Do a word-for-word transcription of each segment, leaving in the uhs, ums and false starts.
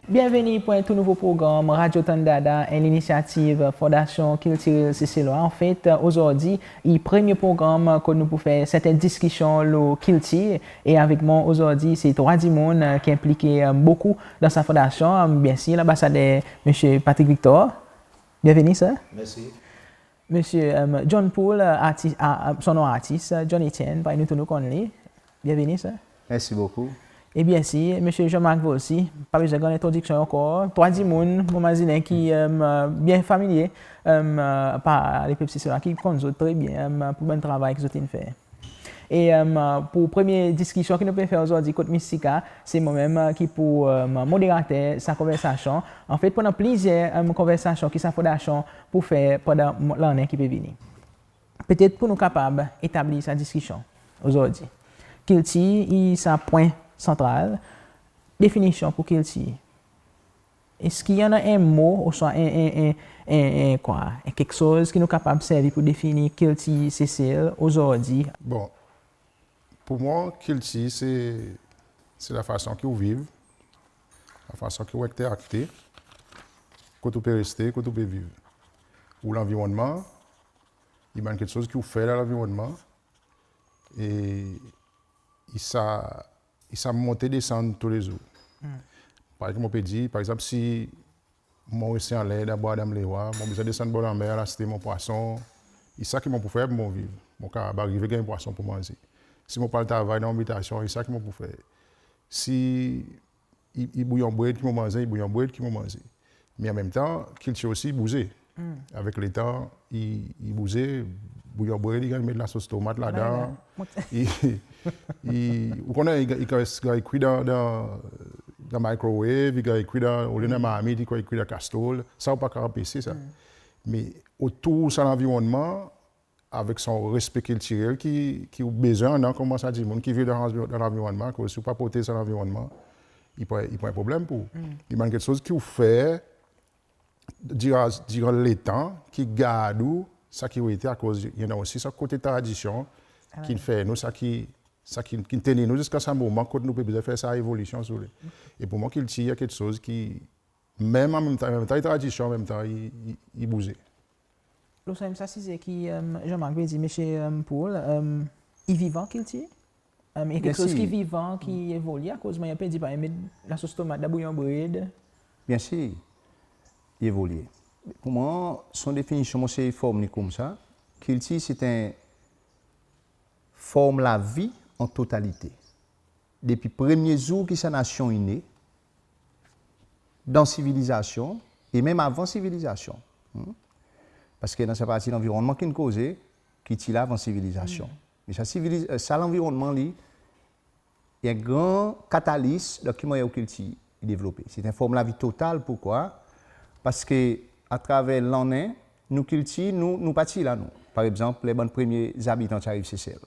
Byenveni pour en tou nouvo progranm Radyo Tann Dada, en linisyativ Fondasyon Kiltirel Seselwa. Anfet, ozordi i premye progranm kot nou pou fer serten diskisyon lo kiltir. E avek mwan ozordi se trwa dimoun ki enplike bokou dan sa fondasyon. Byensir, lanbasader Msye Patrick Victor. Byenveni, sir. Mersi. Msye, em, John Pool, artis, a, a, son non artis, John Etienne, parey nou tou nou konn li. Byenveni, sir. Mersi bokou. E byensir, Msye Jean-Marc Volcy, pa bezwen gran lentrodiksyon ankor. Trwa dimoun, mon mazinen ki, em, byen familye, em, par lepep Seselwa, ki konn zot tre byen, em, pour bann travay ki zot in fer. E, em, pour premye diskisyon ki nou pe fer ozordi kot Mistika, se mwan menm ki pou, em, moderater sa konversasyon. Anfet, pandan plizyer, em, konversasyon ki sa fondasyon pou fer pandan mwan, lannen ki pe vini. Petet pour nou kapab etablir sa diskisyon ozordi. Kiltir i sa pwen santral, definisyon pour kiltir. Eski i annan en mo ouswa en, en, en, en, en kwa, en keksoz ki nou kapab servi pour defini kiltir Sesel ozordi? Bon, pour mwan, kiltir se, se lafason ki ou viv, lafason ki ou enterakte, kot ou pe reste, kot ou pe viv. Ou lanvironnman, i bann keksoz ki ou fer dan lanvironnman, e i sa, i sa monte desann toulezour. Parey ki mon pe dir, par egzanp, si mon reste anler dan Bwa Adam Lerwa, mon bezwen desann bor lanmer al aste mon pwason, i sa ki mon pou fer pour mon viv. Mon kapab arive ganny pwason pour manze. Si mon pou al travay dan mon bitasyon, i sa ki mon pou fer. Si i, i bouyon bred ki mon manze, i bouyon bred ki mon manze. Me anmenmtan, kiltir osi i bouze. Avek letan, i, i bouze, bouyon bred, i ganny met lasos tomat ladan. I, i, ou konnen, i, i, i ganny kwi dan, dan, dan microwave, i ganny kwi dan, olye dan marmit, i ganny kwi dan kastrol. Sa ou pa kapab anpese sa. Me otour sa lanvironnman, avek son respe kiltirel ki, ki ou bezwen annan konman sa dimoun ki viv dan, dan lanvironnman, akoz si ou pa protez sa lanvironnman, i pou, i pou en problenm pour ou. I annan keksoz ki ou fer diran, diran letan ki gard ou sa ki ou ete, akoz i annan osi sa kote tradisyon ki'n fer nou sa ki, sa ki, ki'n tenir nou ziska sa moman kot nou pe bezwen fer sa evolisyon, si ou le. E pour mwan, kiltir i keksoz ki menm anmenmtan, anmenmtan i tradisyon, anmenmtan i, i, i bouze. Lo sa menm sa size ki, em, Jean-Marc pe dir, Msye, em, Pool, em, i vivan kiltir? Em, i keksoz ki vivan, ki evolye, akoz mannyer pe dir, pa met lasos tomat dan bouyon bred. Byensir, i evolye. Pour mwan, son definisyon, mon sey form li koumsa. Kiltir se en form lavi an totalite. Depi premye zour ki sa nasyon i ne, dan sivilizasyon, e menm avan sivilizasyon. Parski dan sa parti lanvironnman ki'n koze, ki ti la avan sivilizasyon. Me sa siviliz-, sa lanvironnman li, i en gran katalis dan ki mannyer ou kiltir i devlope. Se en form lavi total, poukwa? Parski atraver lannen, nou kiltir, nou, nou pa ti la, nou. Par egzanp, ler bann premye zabitan ti ariv Sesel.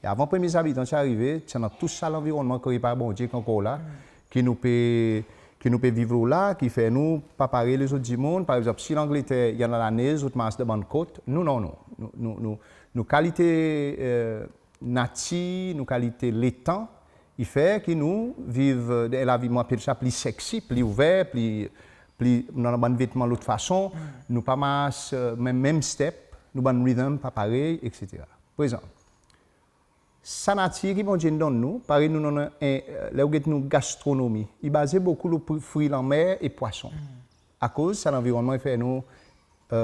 E avan premye zabitan ti arive, ti annan tou sa lanvironnman kree par Bondye ki ankor la, ki nou pe, ki nou pe viv lo la, ki fer nou pa parey lezot dimoun. Par egzanp, si Langleter, i annan lanez, zot mars dan bann kot, nou, non, nou. Nou, nou, nou, nou kalite, e, natir, nou kalite letan, i fer ki nou viv, e, dan lavi, mon apel sa pli seksi, pli ouver, pli, pli, nou annan bann vetman lot fason, nou pa mars, e, menm, menm step, nou bann rhythm pa parey, etsetera. Prezan, sa natir ki Bondye in donn nou, parey nou, nou, nou, e, ler ou get nou gastronomi, i baze bokou lo pri-, fri lanmer e pwason. Akoz sa lanvironnman i fer nou, e,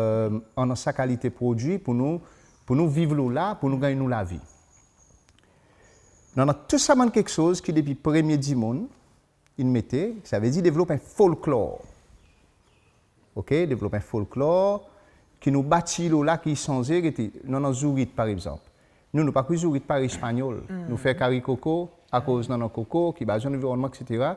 annan sa kalite prodwi pour nou, pour nou viv lo la, pour nou ganny nou lavi. Nou annan tou sa bann keksoz ki depi premye dimoun in mete, savedir devlop en folklor. Oke, devlop en folklor ki nou bati lo la, ki sanze, ki ti, nou annan zourit, par egzanp. Nou, nou pa kwi zourit parey Espanyol. Nou fer kari koko, akoz nou annan koko, ki baze lanvironnman, etsetera.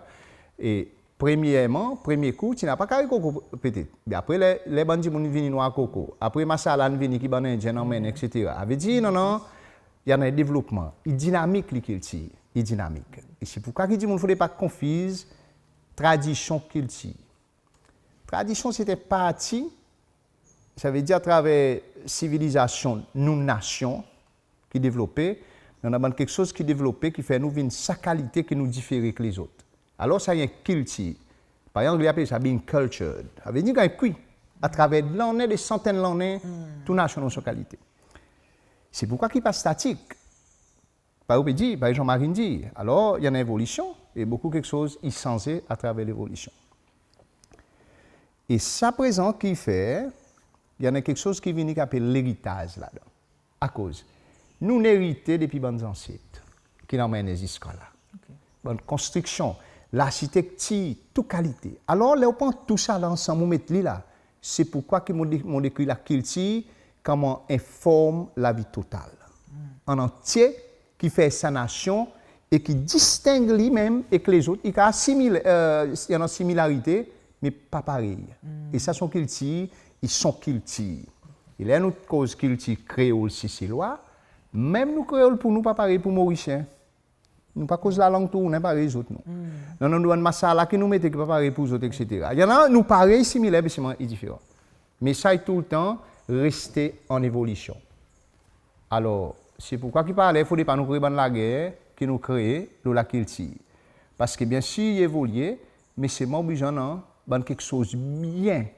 E premyerman, premye kou, ti napa kari koko petet. Me apre, ler, ler bann dimoun vini, nou annan koko. Apre, masala in vini ki bann Endyen in anmenn, etsetera. Savedir, non, non, i annan en devlopman. I dinamik, li kiltir. I dinamik. E se poukwa ki dimoun fodre pa konfiz tradisyon, kiltir. Tradisyon, se en parti, savedir atraver sivilizasyon, nou nasyon, ki devlope, nou annan bann keksoz ki devlope, ki fer nou vin sa kalite ki nou difere ek lezot. Alor, sa i en kiltir. Parey Angle i apel sa being cultured. Savedir ganny kwi atraver lannen, de santenn lannen, tou nasyon dan son kalite. Se poukwa ki pa statik. Parey ou pe dir, parey Jean-Marie in dir. Alor, i annan evolisyon, e bokou keksoz i sanze atraver levolisyon. E sa prezan ki fer, i annan keksoz ki vini ki apel leritaz ladan. Akoz nou'n erite depi bann zanset, ki'n anmennen ziska la. Bann konstriksyon, larsitektir, tou kalite. Alor, ler ou pran tou sa la ansanm, ou met li la, se poukwa ki mon de-, mon dekrir lakiltir konman en form lavi total. An antye, ki fer sa nasyon e ki disteng li menm ek lezot, i kapab simil-, e, i annan similarite, me pa parey. E sa son kiltir, i son kiltir. E ler nou koz kiltir kreol Seselwa, menm nou kreol pour nou pa parey pour Morisyen. Nou pa koz lalang tournen parey zot, nou. Non, non, nou annan masala ki nou mete ki pa parey pour zot, etsetera. I annan, nou parey, similer, me selman i diferan. Me sa i toultan reste an evolisyon. Alor, se poukwa ki pa ler fodre pa nou kree bann lager ki nou kree lo lakiltir. Parski byensir i evolye, me selman ou bezwen annan bann keksoz byen.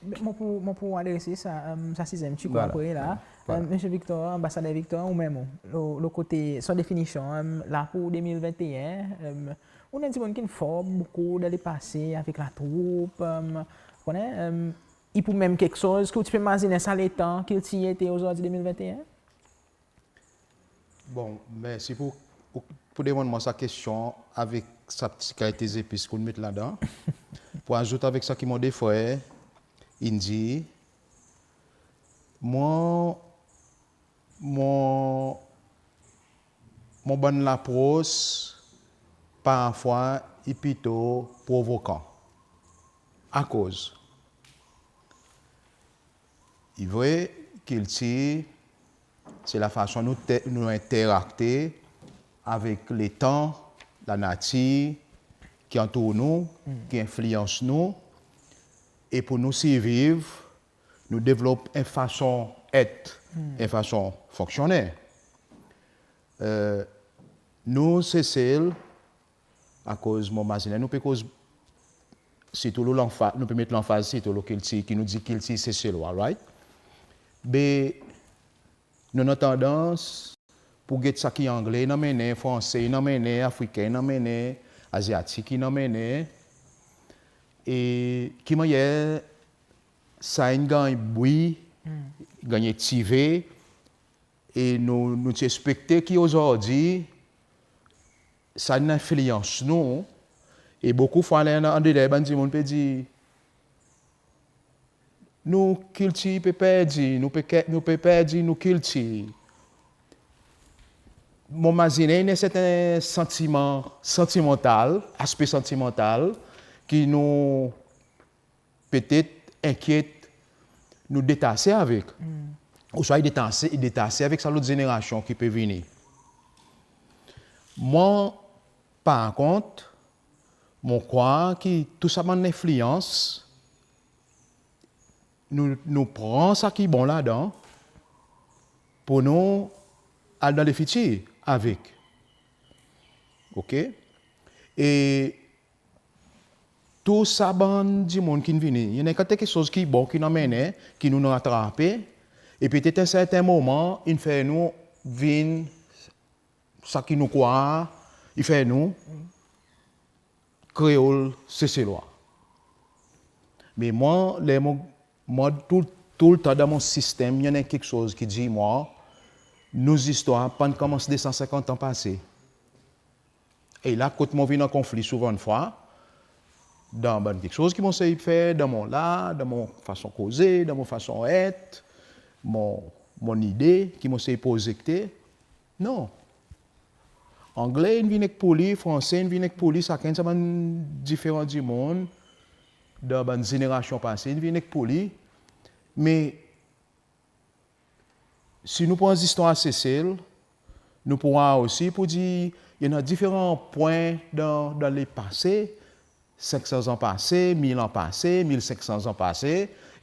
Mon pou, mon pou adrese sa, e, sa sizyenm ti kou apre la. E, Msye Victor, Anbasader Victor, ou menm, ou, lo, lo kote son definisyon, e, la pour de mil venteen, e, ou annan dimoun ki'n for bokou dan lepase avek latroup, e, ou konnen, e, i pou menm keksoz ki ou ti pe mazinen sa letan kiltir ete ozordi de mil venteen? Bon, mersi pour, pour, pour demann mwan sa kestyon avek sa pti kalite zepis ki ou'n met ladan. Pour azout avek sa ki mon de frer in dir, mwan, mon, mon bann lapros parfwa i plito provokan. Akoz? I vre, kiltir, se lafason nou te-, nou enterakte avek letan, lanatir ki antour nou, ki enfliyans nou, e pour nou sirviv, nou devlop en fason et, en fason fonksyonnen. E, nou Sesel, akoz mon mazinen nou pe koz sirtou lo lanfa-, nou pe met lanfaz sirtou lo kiltir, ki nou dir kiltir Seselwa, right? Be, nou annan tandans pour get sa ki Angle in anmennen, Franse in anmennen, Afriken in anmennen, Azyatik in anmennen, e ki mannyer sa in ganny bwi, ganny etive, e nou, nou ti ekspekte ki ozordi, sa in enfliyans nou, e bokou fwa ler andedan bann dimoun pe dir, nou kiltir pe perdi, nou pe ke-, nou pe perdi nou kiltir. Mon mazinen i annan serten santiman, santimantal, aspe santimantal, ki nou petet enkyet nou detase avek. Ouswa i detase, i detase avek sa lot zenerasyon ki pe vini. Mwan, par kont, mon krwar ki tou sa bann enfliyans, nou, nou pran sa ki bon ladan, pour nou al dan lefitir avek. Oke? E tou sa bann dimoun ki'n vini, i annan kantite keksoz ki bon ki'n anmennen, ki nou'n ratrape, e petet en serten moman, in fer nou vin sa ki nou krwar, i fer nou Kreol Seselwa. Me mwan, ler mon, mwan tou, toultan dan mon sistenm, i annan keksoz ki dir mwan, nou zistwar pa'n konmans de san senkant an pase. E la kot mon vin an konfli souvandfwa, dan bann keksoz ki mon sey fer, dan mon lar, dan mon fason koze, dan mon fason et, mon, mon nide ki mon sey prozekte. Non. Angle in vin ek pour li, Franse in vin ek pour li, sakenn sa bann diferan dimoun, dan bann zenerasyon pase, in vin ek pour li. Me si nou pran zistwar Sesel, nou pou war osi pour dir, i annan diferan pwen dan, dan lepase, senk san zan pase, mil an pase, mil senk san zan pase,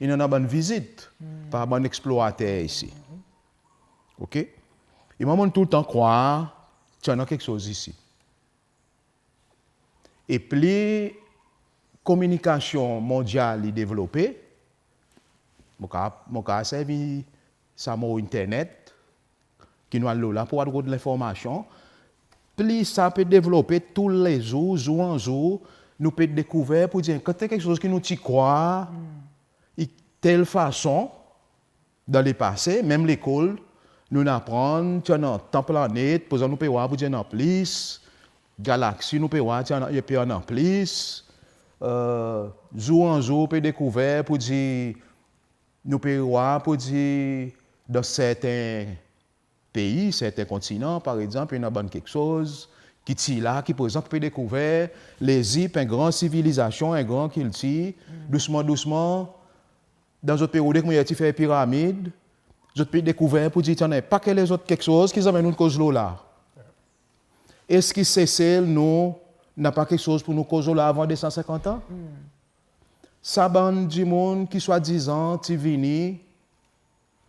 i annan bann vizit par bann eksplorater isi. Oke? E mwan, mon'n toultan krwar, ti annan keksoz isi. E pli, kominikasyon mondyal i devlope, mon kapab, mon kapab servi sa mo internet, ki nou al lo la pour al rod lenformasyon. Plis sa pe devlope toulezour, zour an zour, nou pe dekouver pour dir, kantite keksoz ki nou ti krwar i tel fason dan lepase, menm lekol, nou'n aprann ti annan tan planet, prezan nou pe war pour dir i annan plis, galaksi nou pe war ti annan, i pe annan plis, e, zour an zour pe dekouver pour dir, nou pe war pour dir dan serten pei, serten kontinan, par egzanp, i annan bann keksoz ki ti la, ki prezan, ki pe dekouver, Lezip, en gran sivilizasyon, en gran kiltir, dousman, dousman, dan zot peryod, koumsa ti fer piramid, zot pe dekouver pour dir ti annan en paket lezot keksoz ki zanmen nou'n koz lo la. Eski Sesel, nou, napa keksoz pour nou koz lo la avan de san senkant an? Sa bann dimoun ki swadizan ti vini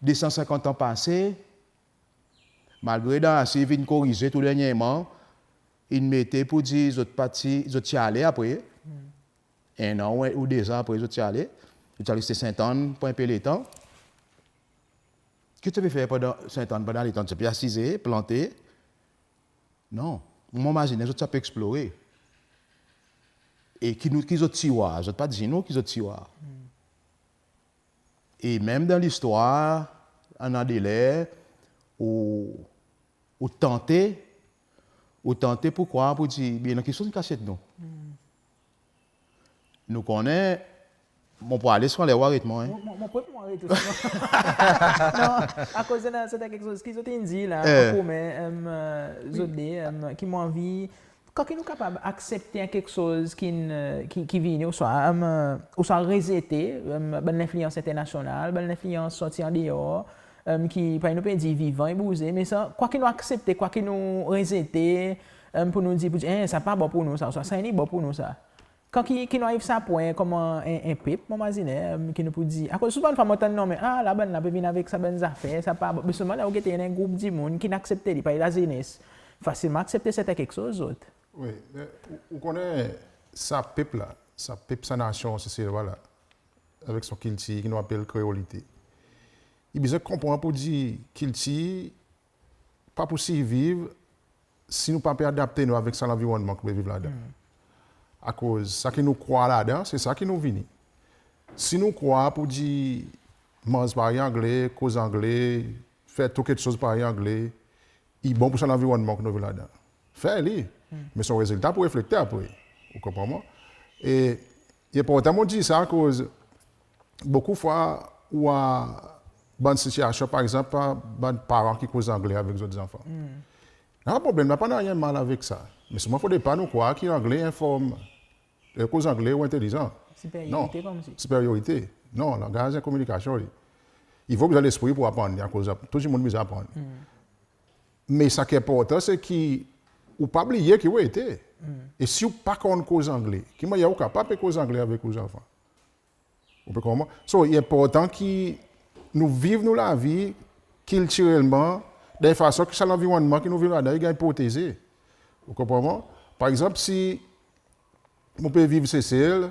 de san senkant an pase, malgre dan arsiv in korize tou dernyerman, in mete pour dir zot pa ti, zot ti ale apre, en an ou, ou de zan apre zot ti ale, zot ti al reste Sentàn pour en pe letan. Ki zot ti pe fer pandan Sentàn, pandan letan? Zot ti pe asize, plante? Non. Mon mazinen zot ti pe eksplore. E ki nou, ki zot ti war? Zot pa dir nou ki zot ti war. E menm dan listwar, annan de ler ou, ou tante, ou tante pour krwar pour dir, be i annan keksoz ki kasyet nou. Nou konnen, mon pou ale, si ou anler ou aret mwan, en. Mon, mon, mon pou, pou mwan aret osi. Non, akoz sa, sa ti keksoz ki zot in dir la, an komen, e, zot de, e, ki mon anvi, kan ki nou kapab aksepte en keksoz ki, e, ki, ki vini, ouswa, e, ouswa rezete, e, bann lenfliyans enternasyonal, bann lenfliyans sorti an deor, e, ki, parey nou pe dir, vivan e bouze, me sa, kwa ki nou aksepte, kwa ki nou rezete, e, pour nou dir, pour dir, en, sa pa bon pour nou sa, ouswa sa i bon pour nou sa. Kan ki, ki nou ariv sa pwen konman en, en pep, mon mazinen, e, ki nou pou dir, akoz souvan fwa mon tann nonmen, a, la bann la pe vin avek sa bann zafer, sa pa bon. Me selman ler ou gete, i annan en group dimoun ki'n aksepte li, parey lazenes. Fasilman aksepte serten keksoz, zot. Wi, me ou, ou konnen sa pep la, sa pep, sa nasyon Seselwa la, avek son kiltir ki nou apel kreolite. I bezwen konpran pour dir kiltir pa pou sirviv si nou pa pe adapte nou avek sa lanvironnman ki nou pe viv ladan. Akoz sa ki nou krwar ladan, se sa ki nou vini. Si nou krwar pour dir manz parey Angle, koz Angle, fer tou keksoz parey Angle, i bon pour sa lanvironnman ki nou viv ladan, fer li. Me son rezilta pou reflekte apre. Ou konpran mwan? E i enportan mon dir sa, akoz bokou fwa ou war bann sitiyasyon, par egzanp, bann paran ki koz Angle avek zot zanfan. Napa problenm, napa nanryen mal avek sa. Me selman fodre pa nou krwar ki Angle i en form, e, koz Angle ou entelizan. Siperyorite, non, konmsi. Siperyorite. Non, langaz i en kominikasyon, wi. I fodre ou bezwen lespri pour aprann, akoz tou dimoun bezwen aprann. Me sa ki enportan, se ki ou pa bliye ki ou ete. E si ou pa konn koz Angle, ki mannyer ou kapab pe koz Angle avek ou zanfan? Ou pe konpran? So, i enportan ki nou viv nou lavi kiltirelman, dan en fason ki sa lanvironnman ki nou viv ladan, i ganny proteze. Ou konpran mwan? Par egzanp, si mon pe viv Sesel,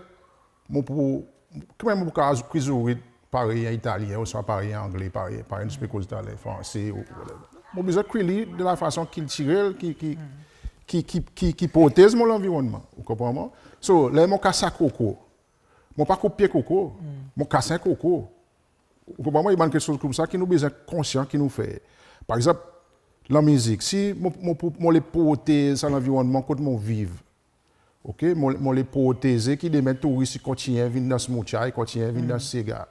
mon pou, ki mannyer mon pou kapab kwi zourit parey en Italyen, ouswa parey en Angle, parey, parey nou ti pe koz taler, Franse, ou whatever. Mon bezwen kwi li de la fason kiltirel ki, ki, ki, ki, ki, ki protez mon lanvironnman. Ou konpran mwan? So, ler mon kas sa koko, mon pa koup pye koko, mon kas en koko. Ou konpran mwan? I annan keksoz koumsa ki nou bezwen konsyan ki nou fer. Par egzanp, lanmizik. Si mon, mon, mon le protez sa lanvironnman kot mon viv, oke? Mon, mon le proteze ki demen touris i kontinyen vin dans moutya, i kontinyen vin dans sega.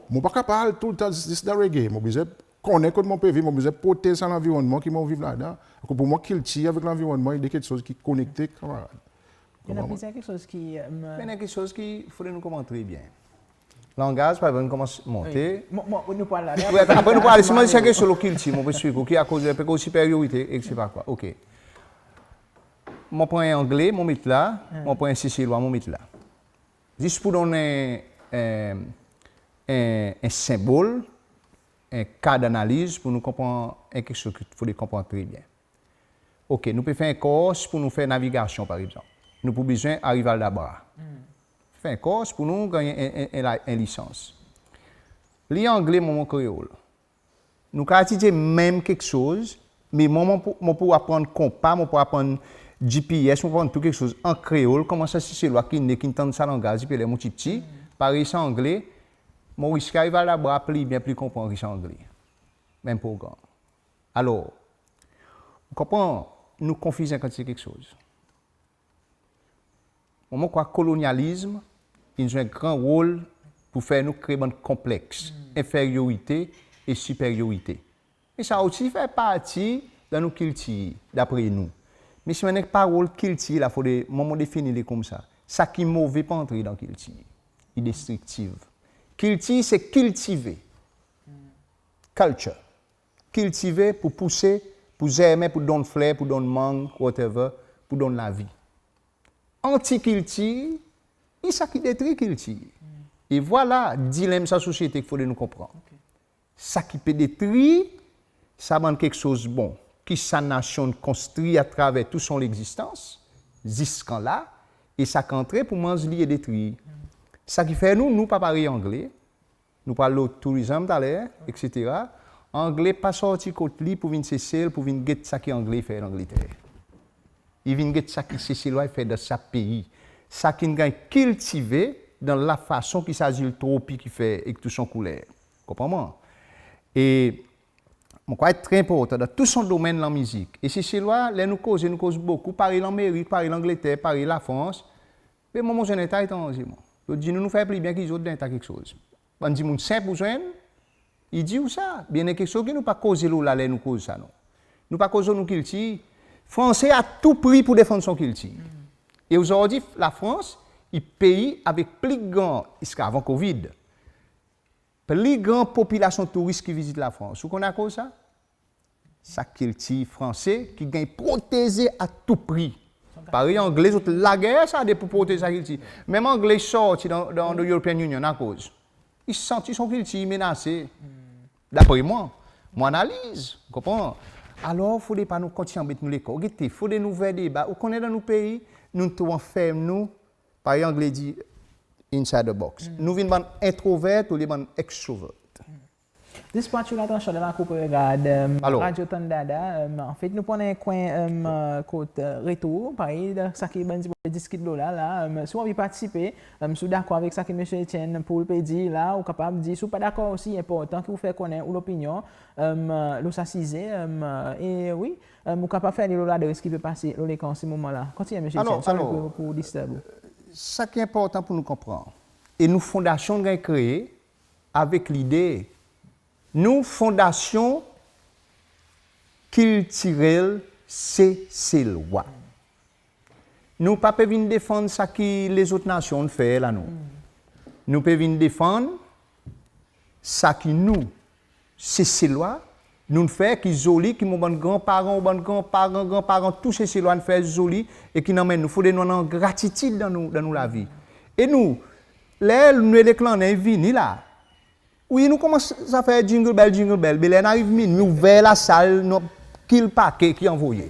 Mon pa kapab al toultan zis dan reggae. Mon bezwen konnen kot mon pe viv, mon bezwen protez sa lanvironnman ki mon viv ladan. Akoz pour mwan, kiltir avek lanvironnman i de keksoz ki konekte, kanmarad. I annan plizyer keksoz ki, e, me i annan keksoz ki fodre nou konpran tre byen. Langaz, par egzanp, konmans monte. Wi. Mon, mon, nou pou al la. Wi, apre nou pou al, si mon dir keksoz lo kiltir, mon pe esplike ou ki akoz, pe koz siperyorite, ek se pa kwa. Oke. Mon pran en Angle, mon met la, mon pran en Seselwa, mon met la. Zis pour donn en, en, en, en senbol, en ka danaliz pour nou konpran en keksoz ki fodre konpran tre byen. Oke, nou pe fer en kors pour nou fer navigasyon, par egzanp. Nou pou bezwen ariv Aldabra. fer en kors pour nou ganny en, en, en, en lisans. Li Angle, mwan mon Kreol. Nou kapab etidye menm keksoz, me mwan mon pou, mon pou aprann konpa, mon pou aprann GPS, mon pou aprann tou keksoz an Kreol, konman sa Seselwa ki'n ne, ki'n tann sa langaz depi ler mon ti pti, parey sa Angle, Morisca i ava pli byen pli konpran ki sa Angle. Menm progranm. Alor, ou konpran, nou konfiz en kantite keksoz. Mwan mon krwar kolonyalizm in zwe en gran rol pour fer nou kree bann konpleks enferyorite e siperyorite. Me sa osi fer parti dan nou kiltir, dapre nou. Me si mon annan parol kiltir la, fodre mwan mon defini li koumsa. Sa ki move pa antre dan kiltir. I destriktiv. Kiltir se kiltive. Culture. Kiltive pour pouse, pour zermen, pour donn fler, pour donn mang, whatever, pour donn lavi. Anti-kiltir, i sa ki detri kiltir. E vwala dilenm sa sosyete ki fodre nou konpran. Sa ki pe detri sa bann keksoz bon ki sa nasyon in konstri atraver tou son legzistans, ziskan la, e sa ki antre pour manz li e detri. Sa ki fer nou, nou pa parey Angle, nou pral lo tourism taler, etsetera. Angle pa sorti kot li pour vin Sesel, pour vin get sa ki Angle i fer Langleter. I vin get sa ki Seselwa i fer dan sa pei. Sa ki'n ganny kiltive dan lafason ki sa zil tropik i fer ek tou son kouler. Konpran mwan? E mon krwar tre enportan dan tou son domenn lanmizik. E Seselwa, ler nou koze, nou koz bokou, parey Lanmerik, parey Langleter, parey Lafrans. Me mwan mon zwenn en ta etranze, mwan. Zot dir nou, nou fer pli byen ki zot dan en ta keksoz. Bann dimoun senp ou zwenn, i dir ou sa. Be i annan keksoz ki nou pa koze lo la ler nou koz sa, non. Nou pa koz lo nou kiltir. Franse a tou pri pour defann son kiltir. E ozordi, Lafrans i pei avek pli gran, ziska avan Covid, pli gran popilasyon touris ki vizit Lafrans. Ou konn akoz sa? Sa kiltir franse ki ganny proteze a tou pri. Parey Angle, zot lager sa de pour protez sa kiltir. Menm Angle i sorti dan, dan, dan European Union akoz i santi son kiltir menase. Dapre mwan, mon analiz, ou konpran? Alor, fodre pa nou kontinyen anbet nou lekor. Gete, fodre nou ouver deba. Ou konnen dan nou pei, nou tro anferm nou, parey Angle dir, inside the box. Nou vin bann introvert olye bann extrovert. Zis pour atir ou latansyon dan lakour pour regard, em, Alor. Radio Tann Dada, em, anfet, nou pou annan en kwen, em, kot, e, retour, parey, dan sa ki bann dimoun pe diskit lo la, la, em, si ou anvi partisipe, em, si ou dakor avek sa ki Msye Etienne Pool pe dir la, ou kapab dir, si ou pa dakor osi, i enportan ki ou fer konnen ou lopinyon, em, lo sa size, em, e wi, em, ou kapab fer li lo ladres ki pe pase lo lekran an se moman la. Kontinyen, Msye Alor, Etienne, sorry alor, pour, pour disturb ou. Sa ki enportan pour nou konpran, e nou fondasyon ganny kree avek lide nou Fondasyon Kiltirel Seselwa. Nou pa pe vin defann sa ki lezot nasyon in fer la, non. Nou pe vin defann sa ki nou, Seselwa, nou'n fer ki zoli, ki mon bann granparan, ou bann granparan, granparan, tou Seselwa in fer zoli, e ki'n anmenn nou. Fodre nou annan gratitid dan nou, dan nou lavi. E nou, ler nou elek lannen i vini la, wi, nou konmans a fer jingle bell, jingle bell. Be ler in ariv minwi, ouver lasal, nou kill pake ki anvoye.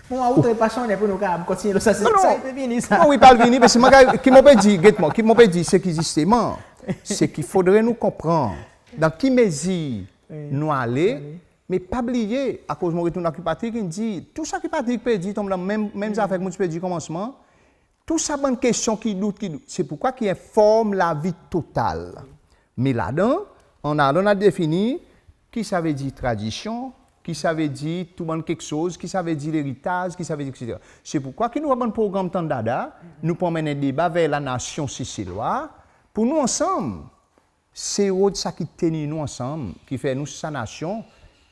Bon, ou tre pasyone pour nou kapab kontinyen lo sa, se Non, non. sa i pe vini sa. Non, wi, pa vini, paski mwan, ki mon pe dir, get mwan, ki mon pe dir, se ki zisteman, se ki fodre nou konpran dan ki mezir Wi. nou ale, Wi. me pa bliye, akoz mon retourn avek Patrick, in dir, tou sa ki Patrick pe dir, tonm dan menm, menm zafer ki mon ti pe dir komansman, tou sa bann kestyon ki dout, ki dout. Se pourkwa ki en form lavi total. Me ladan, annan, annan defini ki sa ve dir tradisyon, ki sa ve dir tou bann keksoz, ki sa ve dir leritaz, ki sa ve dir, etsetera. Se pourkwa ki nou annan bann progranm Tann Dada, nou pou anmenn en deba ver lanasyon Seselwa, pour nou ansanm, se rod sa ki tenir nou ansanm, ki fer nou sa nasyon,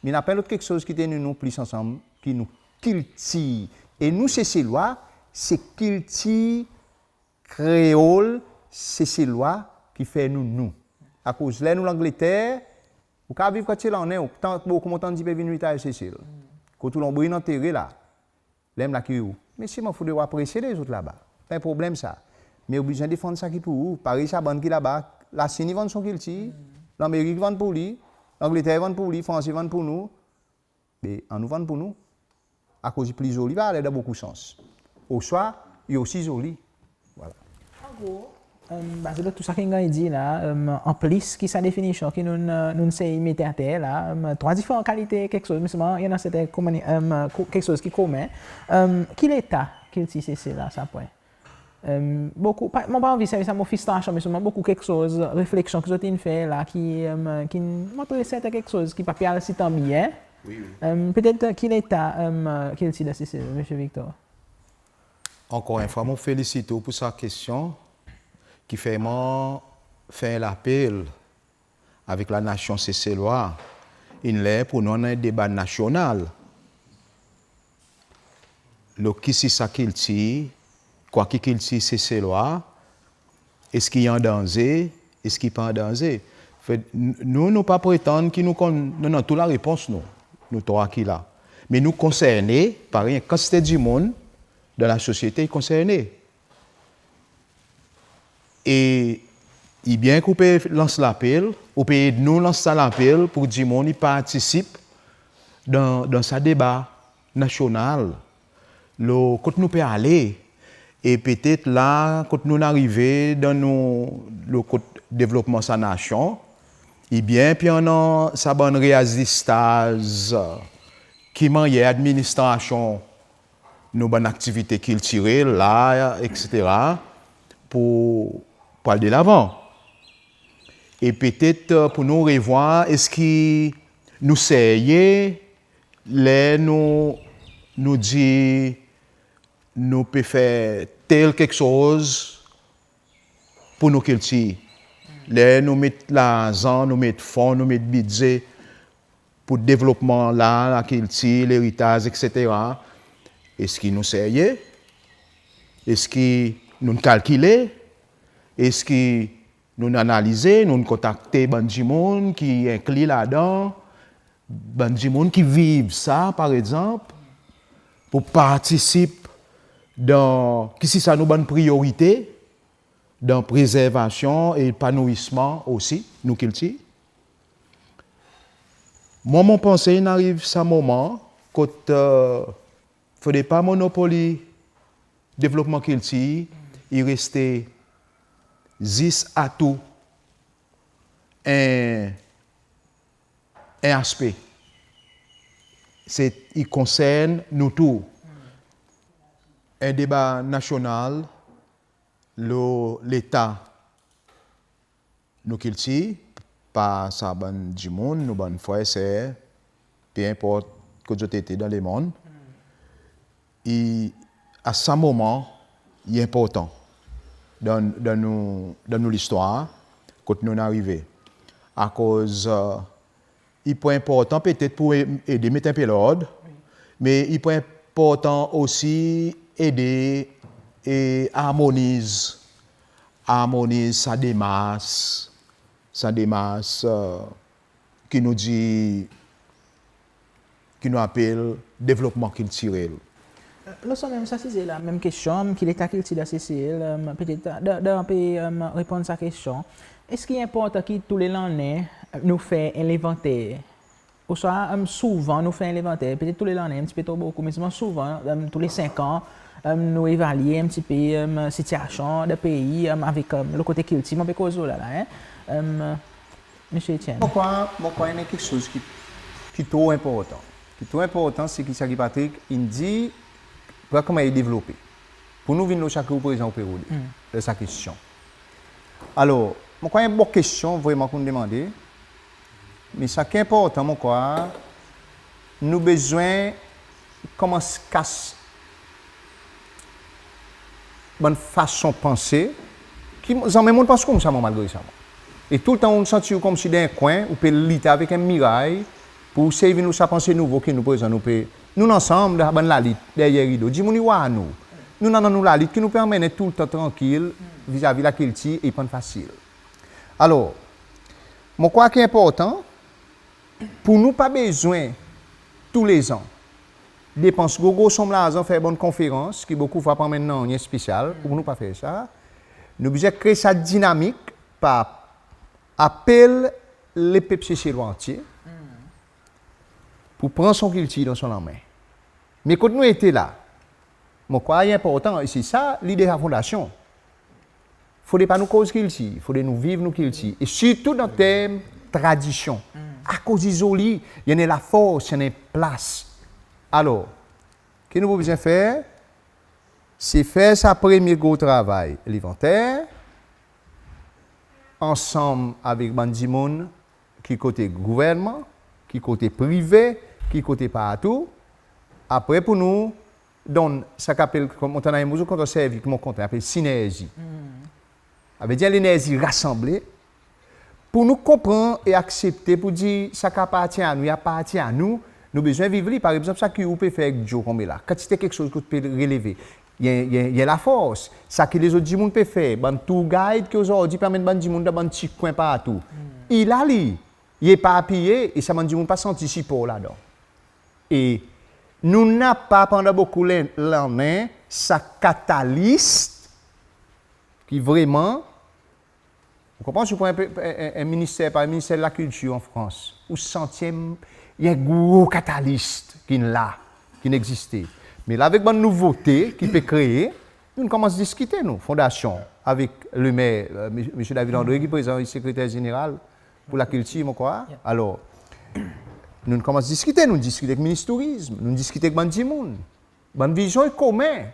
me napa en lot keksoz ki tenir nou plis ansanm ki nou kiltir. E nou Seselwa, se kiltir Kreol Seselwa ki fer nou nou. Akoz ler nou Langleter, ou kapab viv kantite lannen, ou tan, bokou mon tann dir pe vin retire Sesel. Kot ou lonbril in antere la. Ler mon la ki ou. Me selman fodre ou apresye lezot laba. Pa en problenm sa. Me ou bezwen defann sa ki pour ou. Parey sa bann ki laba, Lasin i vann son kiltir, Lanmerik i vann pour li, Langleter i vann pour li, Frans i vann pour nou. Be annou vann pour nou. Akoz i pli zoli, pa aler dan bokou sans. Oswa, i osi zoli. Vwala. An gro, Baze lo tou sa ki ganny dir la, an plis ki sa definisyon ki nou'n, nou'n sey met ater la, trwa diferan kalite keksoz, me selman i annan serten komini-, keksoz ki komen. Ki leta kiltir Sesel a sa pwen? Bokou, mon pa anvi servi sa mo fristrasyon, me selman bokou keksoz, refleksyon ki zot in fer la, ki, ki'n montre serten keksoz ki pa pe al sitan byen. Petet ki leta kiltir dan Sesel, Msye Victor? Ankor en fwa, mon felisit ou pour sa kestyon ki fer mwan fer en lapel avek lanasyon Seselwa. In ler pour nou annan en deba nasyonal lo kisisa kiltir, kwa ki kiltir Seselwa, eski i an danze, eski i pa an danze. Anfet, nou, nou pa pretann ki nou konn, nou annan tou larepons nou, nou trwa ki la. Me nou konsernen, parey en kantite dimoun dan lasosyete i konsernen. E i byen ki ou pe lans lapel, ou pe ed nou lans sa lapel pour dimoun i partisip dan, dan sa deba nasyonal. Lo kot nou pe ale, e petet la kot nou'n arive dan nou, lo kot devlopman sa nasyon, i byen pe annan sa bann reazistaz, ki mannyer administrasyon nou bann aktivite kiltirel la, etsetera, pour, pour al delavan. E petet pour nou revwar, eski nou serye ler nou, nou dir nou pe fer tel keksoz pour nou kiltir? Ler nou met larzan, nou met fon, nou met bidze pour devlopman la, lakiltir, leritaz, etsetera, eski nou serye? Eski nou'n kalkile? Eski nou'n analize, nou'n kontakte bann dimoun ki enkli ladan, bann dimoun ki viv sa, par egzanp, pour partisip dan kisisa nou bann priyorite dan prezervasyon e epanouisman osi nou kiltir? Mwan, mon panse in ariv sa moman kot fodre pa monopoli devlopman kiltir i reste zis atou en, en aspe. Se, i konsern nou tou. En deba nasyonal lo leta nou kiltir, par sa bann dimoun, nou bann frer, ser, pe enport kot zot ete dan lemonn, i, a sa moman, i enportan dan, dan nou, dan nou listwar, kot nou'n arive. Akoz i pou enportan petet pour e-, ede met en pe lord, me i pou enportan osi ede e armoniz, armoniz sa demars, sa demars ki nou dir, ki nou apel devlopman kiltirel. Lo sa menm sa size la, menm kestyon, ki leta kiltir dan Sesel, petet dan, dan pe reponn sa kestyon, eski i enportan ki tou le lannen nou fer en levanter? Oswa souvan nou fer en levanter, petet tou le lannen en pti pe tro bokou, me selman souvan, tou le senk an, nou evalye en pti pe sitiasyon dan pei avek lo kote kiltir mon pe koz lo la la, en. Msye Etienne. Mon krwar, mon krwar i annan keksoz ki, ki tro enportan. Ki tro enportan, se ki sa ki Patrick in dir, pou konman i devlope. Pour nou vin lo sa ki ou prezan ou pe rode, dan sa kestyon. Alor, mon krwar en bon kestyon vreman ki ou'n demande, me sa ki enportan, mon krwar, nou bezwen konmans kas bann fason panse, ki zanmen mon'n pans koumsa mwan, malgre sa mwan. E toultan ou'n santi ou konmsi dan en kwen, ou pe lit avek en miray, pour sey vin lo sa panse nouvo ki nou prezan, nou pe, nou'n ansanm dan bann lalit deryer rido. Dimoun i war nou. Nou'n annan nou lalit ki nou pe anmennen toultan trankil vizavi lakiltir e pa'n fasil. Alor, mon krwar ki enportan, pour nou pa bezwen tou le zan depans gro gro sonm larzan, fer bann konferans ki bokou fwa pa anmenn nanryen spesyal, pour nou pa fer sa. Nou bezwen kree sa dinamik par apel lepep Seselwa antye pour pran son kiltir dan son lanmen. Me kot nou ete la, mon krwar i enportan, e se sa lide sa fondasyon. Fodre pa nou koz kiltir, fodre nou viv nou kiltir. E sirtou dan term tradisyon. Akoz i zoli, i annan lafors, i annan plas. Alor, ki nou pou bezwen fer, se fer sa premye gro travay levanter, ansanm avek bann dimoun ki kote gouvernman, ki kote prive, ki kote partou. Apre pou nou donn sa ki apel, konman mon tann en mo zot kontan servi, ki mon kontan apel sinerzi. Savedir lenerzi rasanble, pou nou konpran e aksepte pou dir sa ki apartyen a nou, i apartyen a nou, nou bezwen viv li. Par egzanp, sa ki ou pe fer ek Joe konmela, kantite keksoz ki ou pe releve, i en, i en, i en lafors. Sa ki lezot dimoun pe fer, bann tour guide ki ozordi pe anmenn bann dimoun dan bann pti kwen partou. I la li, i eparpiye, e sa bann dimoun pa santi sipor ladan. E nou napa pandan bokou len-, lannen sa katalis ki vreman, ou konpran, si ou pran en, en, en, en minister, parey Minister Lakiltir an Frans, ou santi en, i en gro katalis ki'n la, ki'n egziste. Me la avek bann nouvote ki pe kree, nou'n konmans diskite nou, fondasyon, avek lemer, e, Msye David André ki prezan i sekreter zeneral pour lakiltir, mon krwar. Alor, nou'n konmans diskite, nou'n diskite ek Minis Tourizm, nou'n diskite ek bann dimoun. Bann vizyon i komen,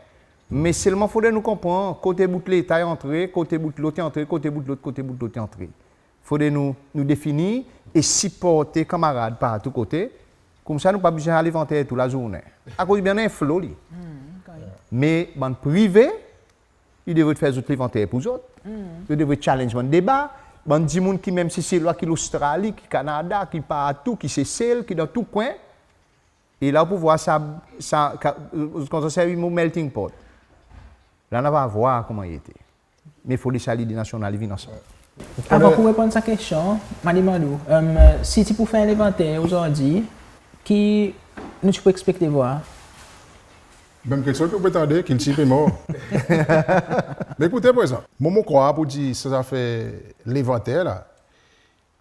me selman fodre nou konpran kote bout Leta i antre, kote bout lot i antre, kote bout lot, kote bout lot i antre. Fodre nou, nou defini e siporte kanmarad partou kote, koumsa nou pa bezwen al levanter tou lazournen. Akoz i annan en flo li. Me bann prive, i devret fer zot levanter pour zot. Zot devret challenge bann deba. Bann dimoun ki menm Seselwa ki Lostrali, ki Kanada, ki partou, ki Sesel, ki dan tou kwen. E la ou pou vwar sa, sa, ka-, konmsi sa i mo melting pot. La nou ava vwar konman i ete. Me fodre sa lide nasyonal i vin ansanm. Avan pou reponn sa kestyon, mon a demann ou, e, si ti pou fer en levanter ozordi, ki nou ti pou ekspekte vwar? Menm keksoz ki ou pe tande, kiltir pe mor. Me ekoute, prezan, mwan mon krwar pou dir sa zafer levanter la,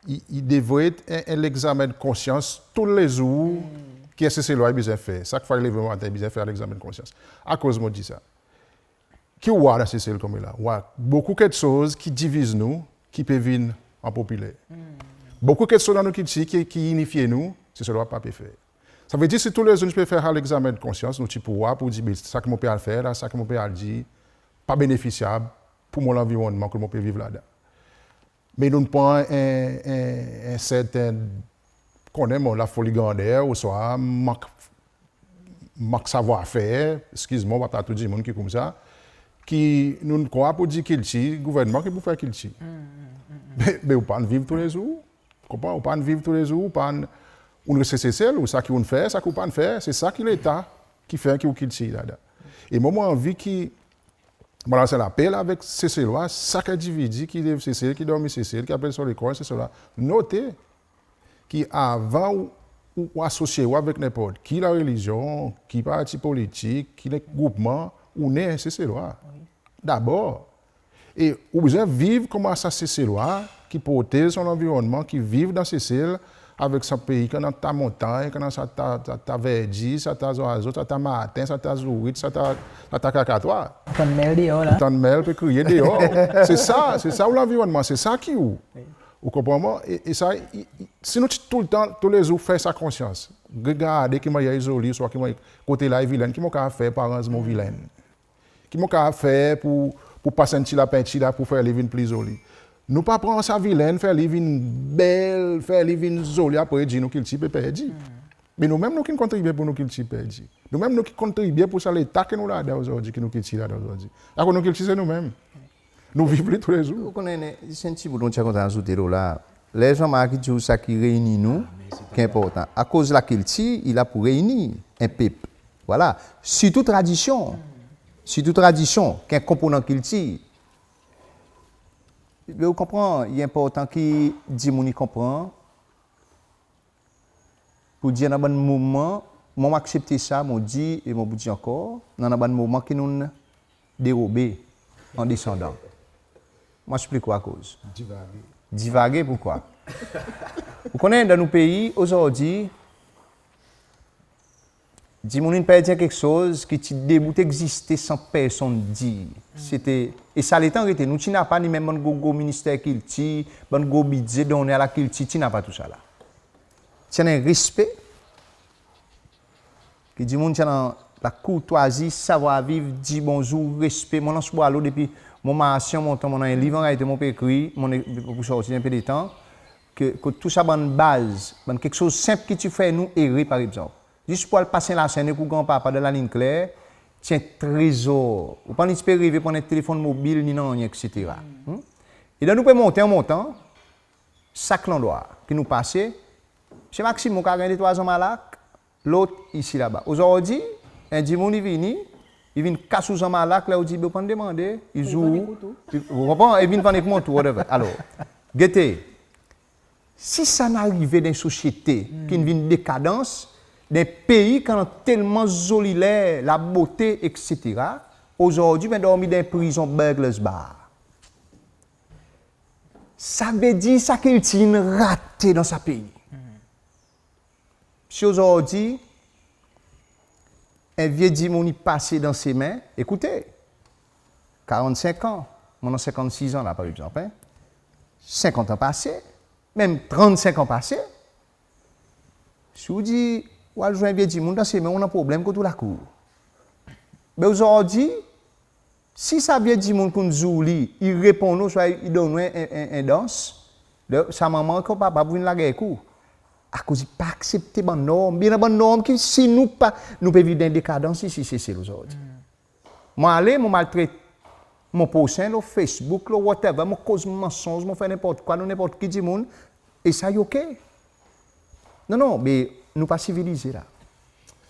i, i devret en, en legzamen konsyans toulezour ki en Seselwa i bezwen fer. Sak fwa i leve maten, i bezwen fer legzamen konsyans. Akoz mon dir sa? Ki ou war dan Sesel konmela? Ou war bokou keksoz ki diviz nou, ki pe vin an popiler. Bokou keksoz dan nou kiltir ki, ki inifye nou, Seselwa pa pe fer. Savedir si toulezour nou ti pe fer sa legzamen konsyans, nou ti pou war pou dir, be sa ki mon pe al fer la, sa ki mon pe al dir, pa benefisyab pour mon lanvironnman kot mon pe viv ladan. Me nou pran en, en, en serten, konnen mon, lafoli grander, ouswa mank, mank savwafer, eskiz mwan, pa tou dimoun ki koumsa, ki nou krwar pou dir kiltir, gouvernman ki pou fer kiltir. Me, me ou pa'n viv toulezour, konpran? Ou pa'n viv toulezour, ou pa'n, ou'n reste Sesel, ou sa ki ou'n fer, sa ki ou pa'n fer, se sa ki Leta ki fer ki ou kiltir ladan. E mwan, mon anvi ki mon lansel apel avek Seselwa, sak endividi ki lev Sesel, ki dormi Sesel, ki apel son lekor Seselwa, note ki avan ou, ou, ou asosye ou avek nenport ki larelizyon, ki parti politik, ki groupman, ou en Seselwa. Dabor. E ou bezwen viv konman sa Seselwa ki protez son lanvironnman, ki viv dan Sesel, avek sa pei ki annan ta montanny, ki annan sa ta, ta, ta verdi, sa ta zwazo, sa ta marten, sa ta zourit, sa ta, sa ta kakatwa. Tann merl deor la. Tann merl pe kriye deor. Se sa, se sa ou lanvironnman, se sa ki ou. Ou konpran mwan? E, e sa, i, i, si nou ti toultan, toulezour fer sa konsyans, regarde ki mannyer i zoli, ouswa ki mannyer, kote la i vilenn, ki mon kapab fer pour aranz mon vilenn? Ki mon kapab fer pour, pour pas en pti lapenti la pour fer li vin pli zoli? Nou pa pran sa vilenn, fer li vin bel, fer li vin zoli, apre dir nou kiltir pe perdi. Me nou menm nou ki'n kontribye pour nou kiltir perdi. Nou menm nou ki kontribye pour sa leta ki nou ladan ozordi, ki nou kiltir ladan ozordi. Akoz nou kiltir se nou menm. Nou viv li toulezour. Ou konnen, zis en pti bout mon ti a kontan azoute lo la. Ler Jean-Marc i dir ou sa ki reyini nou, ki enportan. Akoz lakiltir i la pour reyini en pep. Vwala. Sirtou tradisyon. Sirtou tradisyon, ki en konponan kiltir. Be ou konpran, i enportan ki dimoun i konpran, pour dir annan bann moman, mwan mon aksepte sa, mon dir, e mon pou dir ankor, annan bann moman ki nou'n derobe an desandan. Mon eksplik ou akoz. Divage. Divage poukwa? Ou konnen dan nou pei ozordi, Dimoun in perdi en keksoz ki ti debout egziste san personn dir. Se ti, e sa letan rete, nou ti napa ni menm bann gro, gro minister kiltir, bann gro bidze donnen a lakiltir, ti napa tousala. Ti annan en respe, ki dimoun ti annan lakourtwazi, savwa viv, dir bonzour, respe. Mon lans bwalo depi mon marsi an montan, mon annan en liv an reyalite mon pe ekrir, mon e, pou sorti dan en pe letan, ke, ke tou sa bann baz, bann keksoz senp ki ti fer nou ere, par egzanp. Zis pou al pas en lasen ek ou granpapa dan laliny kler, ti en trezor. Ou pa ni ti pe reve pran en telefonn mobil, ni nanryen, et cetera. Hmm? E dan nou pe monte an montan, sak landrwa ki nou pase, Msye Maxime, mon kapab ganny de trwa zanmalak, lot isi laba. Ozordi, en dimoun i vini, i vin kas ou zanmalak, ler ou dir, be ou pa'n demande, i zour ou. Ou konpran? I vin vann ek mwan tou, whatever. Alor, gete, si sa in arive dan en sosyete ki'n vin dekadans, dan en pei ki annan telman zoli ler, labote, et cetera, ozordi, ou vin dormi dan en prizon, burglars bar. Sa vedir sa kiltir in rate dan sa pei. Si ozordi, en vye dimoun i pase dan semen, ekoute, karannsenk an, mon annan senkannsis an la, par egzanp, en, senkant an pase, menm trannsenk an pase, si ou dir, ou al zwenn vye dimoun dan semen, ou annan problenm kot ou lakour. Be ozordi, si sa vye dimoun ki'n zour li, i reponn ou, swa i donn ou en, en, en, en dans, le, sa manman ki ou papa pou vin lager ek ou. Akoz i pa aksepte bann norm. Be i annan bann norm ki si nou pa, nou pe viv dan en dekadans isi Sesel ozordi. Mon ale, mon maltret mon prosen lo Facebook, lo whatever, mon koz mansonz, mon fer nenport kwa, lo nenport ki dimoun, e sa i ok. Non, non, be nou pa sivilize la.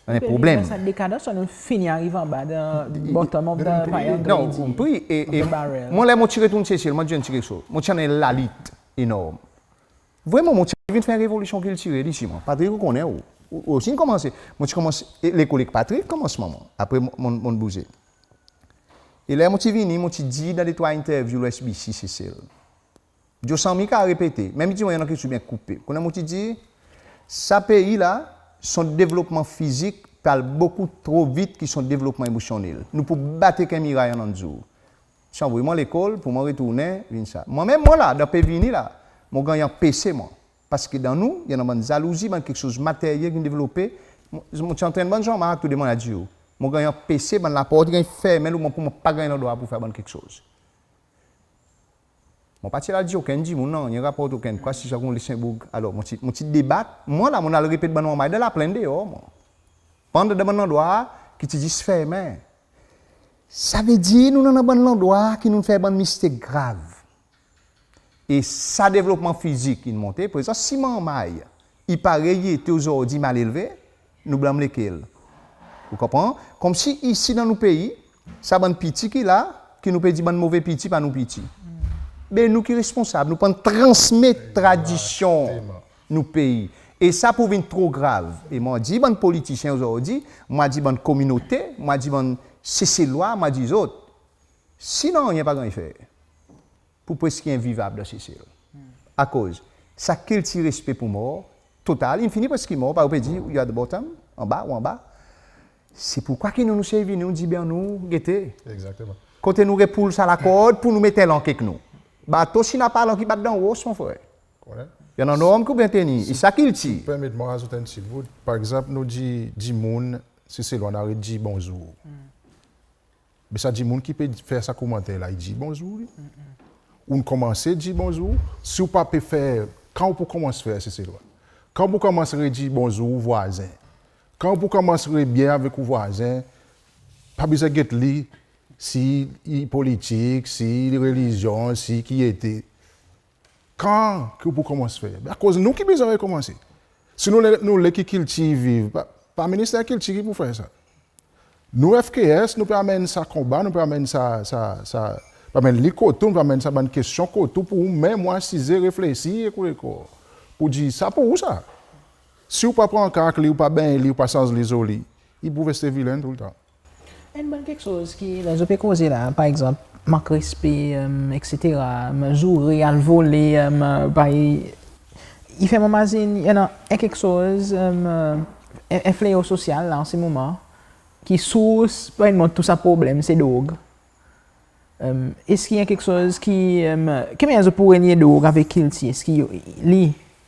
Annan problenm. Sa dekadans, nou fini ariv anba dan bottom of the pile, non, konpri, e, e mon, ler mon ti retourn Sesel, mon dir en ti keksoz. Mon ti annan en lalit enorm. Vreman, mon ti vin fer revolisyon kiltirel isi, mwan. Patrick, ou konnen, ou, ou, ou osi in konmanse. Mon ti konmans, e, lekol ek Patrick, konmansman, mwan. Apre, mon, mon, mon bouze. E ler mon ti vini, mon ti dir dan de trwa interview lo S B C Sesel. Joe Sammy kapab repete, menm i dir mwan i annan keksoz byen koupe. Konnen mon ti dir, sa pei la, son devlopman fizik pe al bokou tro vit ki son devlopman emosyonnel. Nou pou bat ek en miray an enn zour. Si anvoy mwan lekol, pou mwan retournen, vin sa. Mwan menm, mwan la, dan pe vini la, mon ganny anpese, mwan. Paski dan nou, i annan bann zalouzi, bann keksoz materyel ki'n devlope. Mon, mon ti antrenn bann Jean-Marc, tou demen mon a dir ou. Mon ganny anpese, bann laport ganny fermen lo mwan, pou mwan pa ganny landrwa pou fer bann keksoz. Mon pa ti al dir okenn dimoun, non, i raport okenn kwa, si sa konn Lisenboug. Alor, mon ti, mon ti debat, mwan la, mon al repet bann manmay dan laplenn deor, mwan. Pandan dan bann landrwa ki ti zis fermen. Sa vedir nou annan bann landrwa ki nou'n fer bann mistek grav. E sa devlopman fizik in monte, prezan si manmay i parey i ete ozordi, malelve, nou blanm lekel? Ou konpran? Konmsi isi dan nou pei, sa bann piti ki la, ki nou pe dir bann move piti, pa nou piti. Be nou ki responsab, nou pa'n transmet tradisyon nou pei. E sa pou vin tro grav. E mon dir bann politisyen ozordi, mon dir bann kominote, mon dir bann Seselwa, mon dir zot, si nanryen pa ganny fer, pou preski envivab dan Sesel. Akoz sa kiltir respe pou mor, total, in fini preski mor, pa ou pe dir, you at the bottom, anba, ou anba. Se poukwa ki nou, nou sey vini, nou dir be nou gete. Egzakteman. Kote nou repoul sa lakord pou nou met en lank ek nou. Bato, si napa lank, i bat dan ros, mon frer. Konnen. I annan norm ki ou byen tenir. E sa kiltir. Si ou permet mwan azout en ti bout. Par egzanp, nou dir, dimoun, Seselwa, nou aret dir bonzour. Be sa dimoun ki pe fer sa komanter la, i dir bonzour, li. Ou'n konmanse dir bonzour. Si ou pa pe fer, kan ou pou konmans fer, Seselwa? Kan ou pou konmans redir bonzour ou vwazen? Kan ou pou konmans rebyen avek ou vwazen? Pa bezwen get li si i politik, si i relizyon, si ki ete. Kan ki ou pou konmans fer? Be akoz nou ki bezwen rekonmanse. Si nou le, nou le ki kiltir viv, pa, pa Minister Kiltir ki pou fer sa. Nou F K S, nou pe anmenn sa konba, nou pe anmenn sa, sa, sa, pe anmenn li kot ou, nou pe anmenn sa bann kestyon kot ou, pou ou menm ou asize, reflesir, ek ou lekor. Pou dir sa pou ou sa. Si ou pa pran ka avek li, ou pa bennyen li, ou pa sanz li zoli, i pou reste vilen toultan. Enn bann keksoz ki, ler zot pe koze la, par egzanp, mank respe, em, et cetera, em, zoure, al vole, em, bay, i fer mwan mazin, i annan en keksoz, em, en, en fleo sosyal la an se moman, ki sours pou enn mwan tou sa problenm se drog. Em, eski i annan keksoz ki, em, ki mannyer zot pou relye drog avek kiltir? Eski li, li,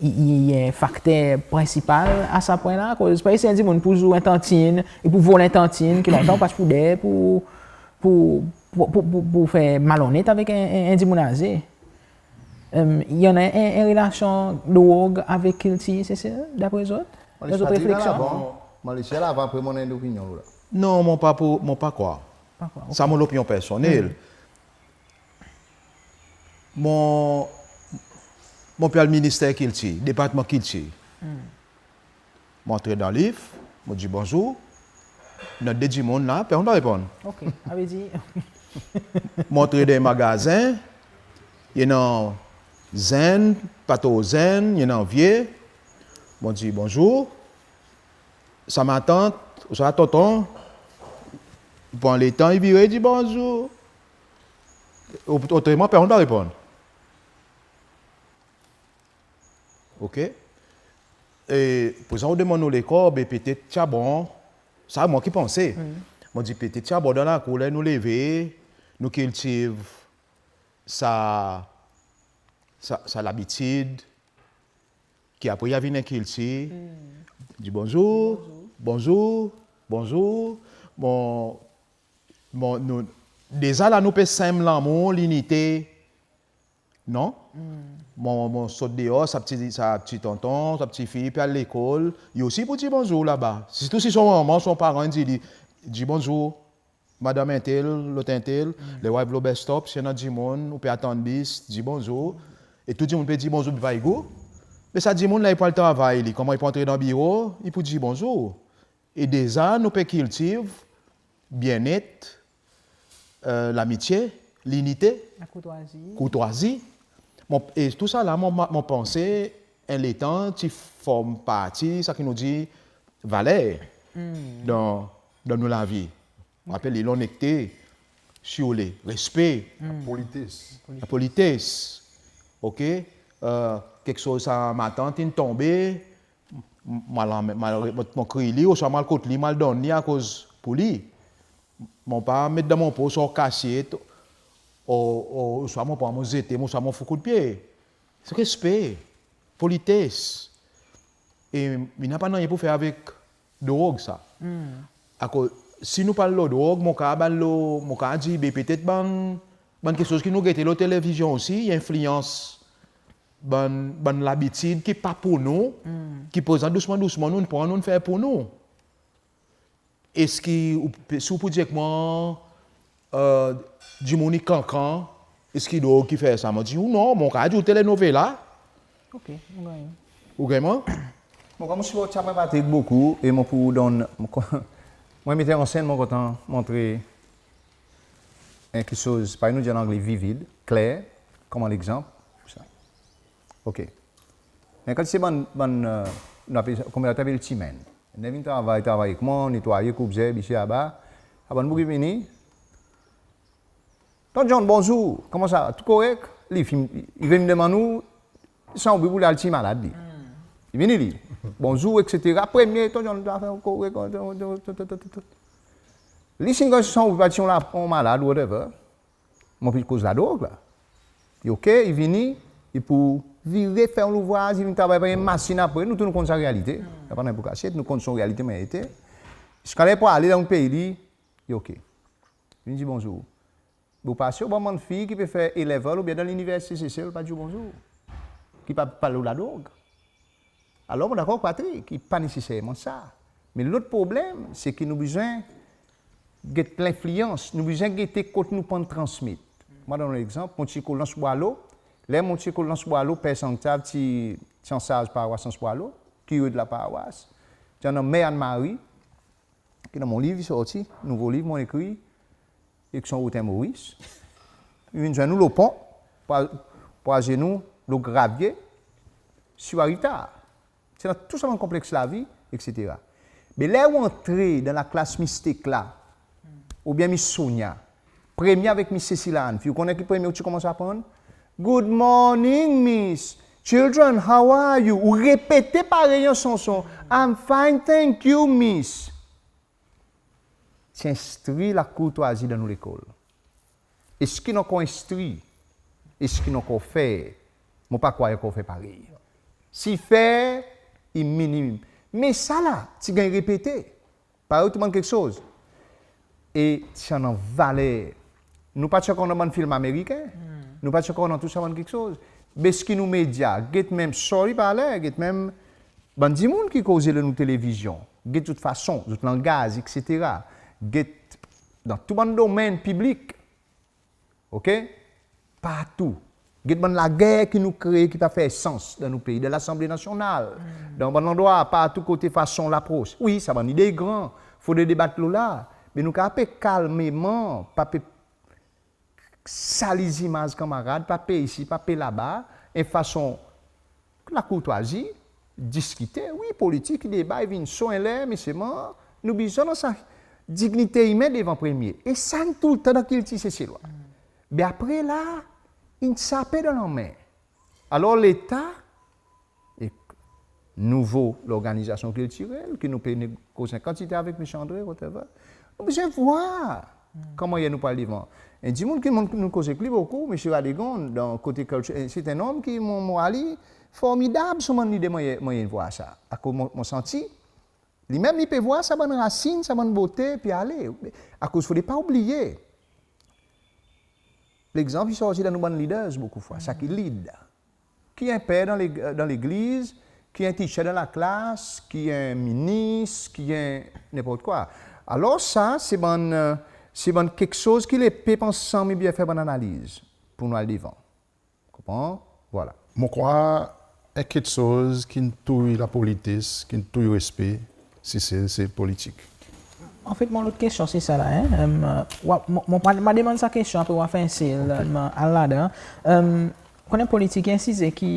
li, li en fakter prensipal a sa pwen la? Akoz pa isi en dimoun pou zour en tantin, e pou vol en tantin, ki lontan ou pas pou der, pou, pou, pou, pou, pou, pou fer malonet avek en, en, en dimoun aze. Em, i annan en, en relasyon drog avek kiltir, se, se, dapre zot? Mon dan zot refleksyon? Mon, mon les al avan, apre mon annan en lopinyon la. Non, mon pa pou, mon pa krwar. Pa krwar, ok. Sa mon lopinyon personnel. Mon, mon pe al Minister Kiltir, Departman Kiltir. Mon antre dan lif, mon dir bonzour. I annan de dimoun la, personn pa reponn. Ok, savedir. Mon antre dan magazen, i annan zenn, pa tro zenn, i annan vye. Mon dir bonzour. Sa matant, ouswa tonton, i pran letan, i vire, i dir bonzour. Ot-, otreman, personn pa reponn. Ok? E prezan ou demann nou lekor, be petet ti a bon, sa mon ki panse. Mon dir petet ti a bon dan lakour ler nou leve, nou kiltiv sa, sa, sa labitid, ki apre i a vin en kiltir. Dir bonzour, bonzour, bonzour. Bon, bon, nou, deza la nou pe senm lanmour, linite, non? Mon, mon sot deor, sa pti, sa pti tonton, sa pti fiy pe al lekol, li osi pou dir bonzour laba. Sirtou si son manman, son paran dir li, dir bonzour, madanm entel, lot entel, ler ou ariv lo bus stop, si i annan dimoun, ou pe atann bis, dir bonzour. E tou dimoun pe dir bonzour, be pa igo. Me sa dimoun la, i pou al travay li, konman i pou antre dan biro, i pou dir bonzour. E deza nou pe kiltiv byennet, e, lamitye, linite, lakourtwazi. Kourtwazi. Bon, e tou sa la, mon, mon panse, en letan, ti form parti, sa ki nou dir, valer dan, dan nou lavi. Mon apel li lonnekte, si ou le, respe. Lapolites. Lapolites. Ok? E, keksoz sa matant in tonbe, m-, mon al, mon al, mon kriy li, ouswa mon al kot li, mon al donn li akoz pour li. Mon pa met dan mon pos, ouswa kasyet, o, o, ouswa mon pran, mon zete, ouswa mon fout koudpye. Se respe, polites. E i napa nanryen pour fer avek drog sa. Akoz si nou pa lo drog, mon kapab lo, mon kapab dir, be petet bann, bann keksoz ki nou gete lo televizyon osi, i enfliyans bann, bann labitid ki pa pour nou, ki prezan dousman, dousman, nou'n pran, nou'n fer pour nou. Eski ou pe, si ou pou dir ek mwan, e, dimoun i kankan, eski drog ki fer sa? Mon dir ou non, mon kapab dir ou telenovela. Ok, mon ganny ou. Ou ganny mwan? Mon kontan, mon siport Patrick bokou, e mon pou donn, mon, mon met an senn, mon kontan montre en keksoz, parey nou dir an angle, vivid, kler, konman legzanp, sa. Ok. Me kan se bann, bann, e, nou apel, konman nou apel timen. Ler vin travay, travay ek mwan, netwaye, koup zerb, isi, laba. Sa bann boug i vini. Tonton John, bonzour. Konman sa? Tou korek? Li fini, i vin demann ou san roupi pour li al tir malad li. I vini li. Bonzour, et cetera. Premye, tonton John, zafè korek. Li si i ganny san roupi, parti, ou la, ou malad, whatever. Mon pe koz ladrog la. I ok, i vini, i pou vire fer louvraz, i vin travay parey en masin apre, nou tou nou konn sa realite. Napa nanryen pour kasyet, nou konn son realite, mannyer i ete. Ziska ler i pou ale dan pei li, i ok. Vin dir bonzour. Ou pase, ou bann fiy ki pe fer A level oubyen dan liniversite Sesel, pa dir bonzour. Ki pa, pa lo ladrog. Alor, mon dakor ek Patrick, i pa neseserman sa. Me lot problenm, se ki nou bezwen get lenfliyans, nou bezwen gete kot nou pran transmet. Mon donn ou legzanp, mon ti lekol Anse Boileau, ler mon ti lekol Anse Boileau, Per Sanctave ti, ti ansarz parwas Anse Boileau, kire de la parwas, ti annan Mer Anne-Marie, ki dan mon liv i sorti, nouvo liv mon ekri, ek son Rotin Maurice. I vin zwenn nou lo pon, pou, pou azenou lo gravye, si ou ariv tar. Se dan tou sa bann konpleks lavi, et cetera. Me ler ou antre dan laklas Miss Tekla, oubyen Miss Sonia, premye avek Miss Cécile Anne, ou konnen ki premye ou ti konmans aprann? Good morning, Miss. Children, how are you? Ou repete parey en sanson, I'm fine, thank you, miss. Se enstri lakourtwazi dan nou lekol. Eski nou ankor enstri? Eski nou ankor fer? Mon pa krwar i ankor fer parey. Si fer, i minim. Me sa la, ti ganny repete. Parey tou bann keksoz. E ti annan valer. Nou pa ti ankor dan bann film Ameriken. Nou pa ti ankor dan tou sa bann keksoz. Be eski nou medya, get menm, sorry parler, get menm bann dimoun ki koze lo nou televizyon, get zot fason, zot langaz, etsetera. Get dan tou bann domenn piblik. Oke? Partou. Get bann lager ki nou kree ki pa fer sans dan nou pei, dan Lasanble Nasyonal, dan bann landrwa, partou kote fason lapros. Wi, sa bann ide i gran, fodre debat lo la, me nou kapab pe kalmeman, pa pe sali zimaz kanmarad, pa pe isi, pa pe laba, en fason lakourtwazi, diskite, wi, politik, deba, i vin so en ler, me selman nou bezwen annan sa dignite imen devan premye. E sa in toultan dan kiltir Seselwa. Be apre la, in sape dan lanmen. Alor Leta, ek nouvo lorganizasyon kiltirel, ki nou pe koz en kantite avek Msye Andre, whatever, nou bezwen vwar koman nou pou al devan. En dimoun ki nou koz ek li bokou, Msye Radegonde, dan kote kiltir, se en nonm ki mon, mon vwar li formidab, son bann lide, mon, mon vwar sa. Akoz mon, mon santi, li menm li pe vwar sa bann rasin, sa bann bote, pe ale. Akoz fodre pa oubliye, legzanp i sorti dan nou bann leaders bokou fwa, sa ki lead. Ki en per dan leg-, dan legliz, ki en teacher dan laklas, ki en minis, ki en nenport kwa. Alor sa, se bann, se bann keksoz ki lepep ansanm i bezwen fer bann analiz pour nou al devan. Konpran? Vwala. Mon krwar en keksoz ki'n touy lapolites, ki'n touy respe, se, se, se politik. Anfet, mon lot kestyon se sa la, en. Em, wa, mon, mon, mon, mon demann sa kestyon, apre ou a fer en sel, em, al ladan. Em, konnen politik i en size ki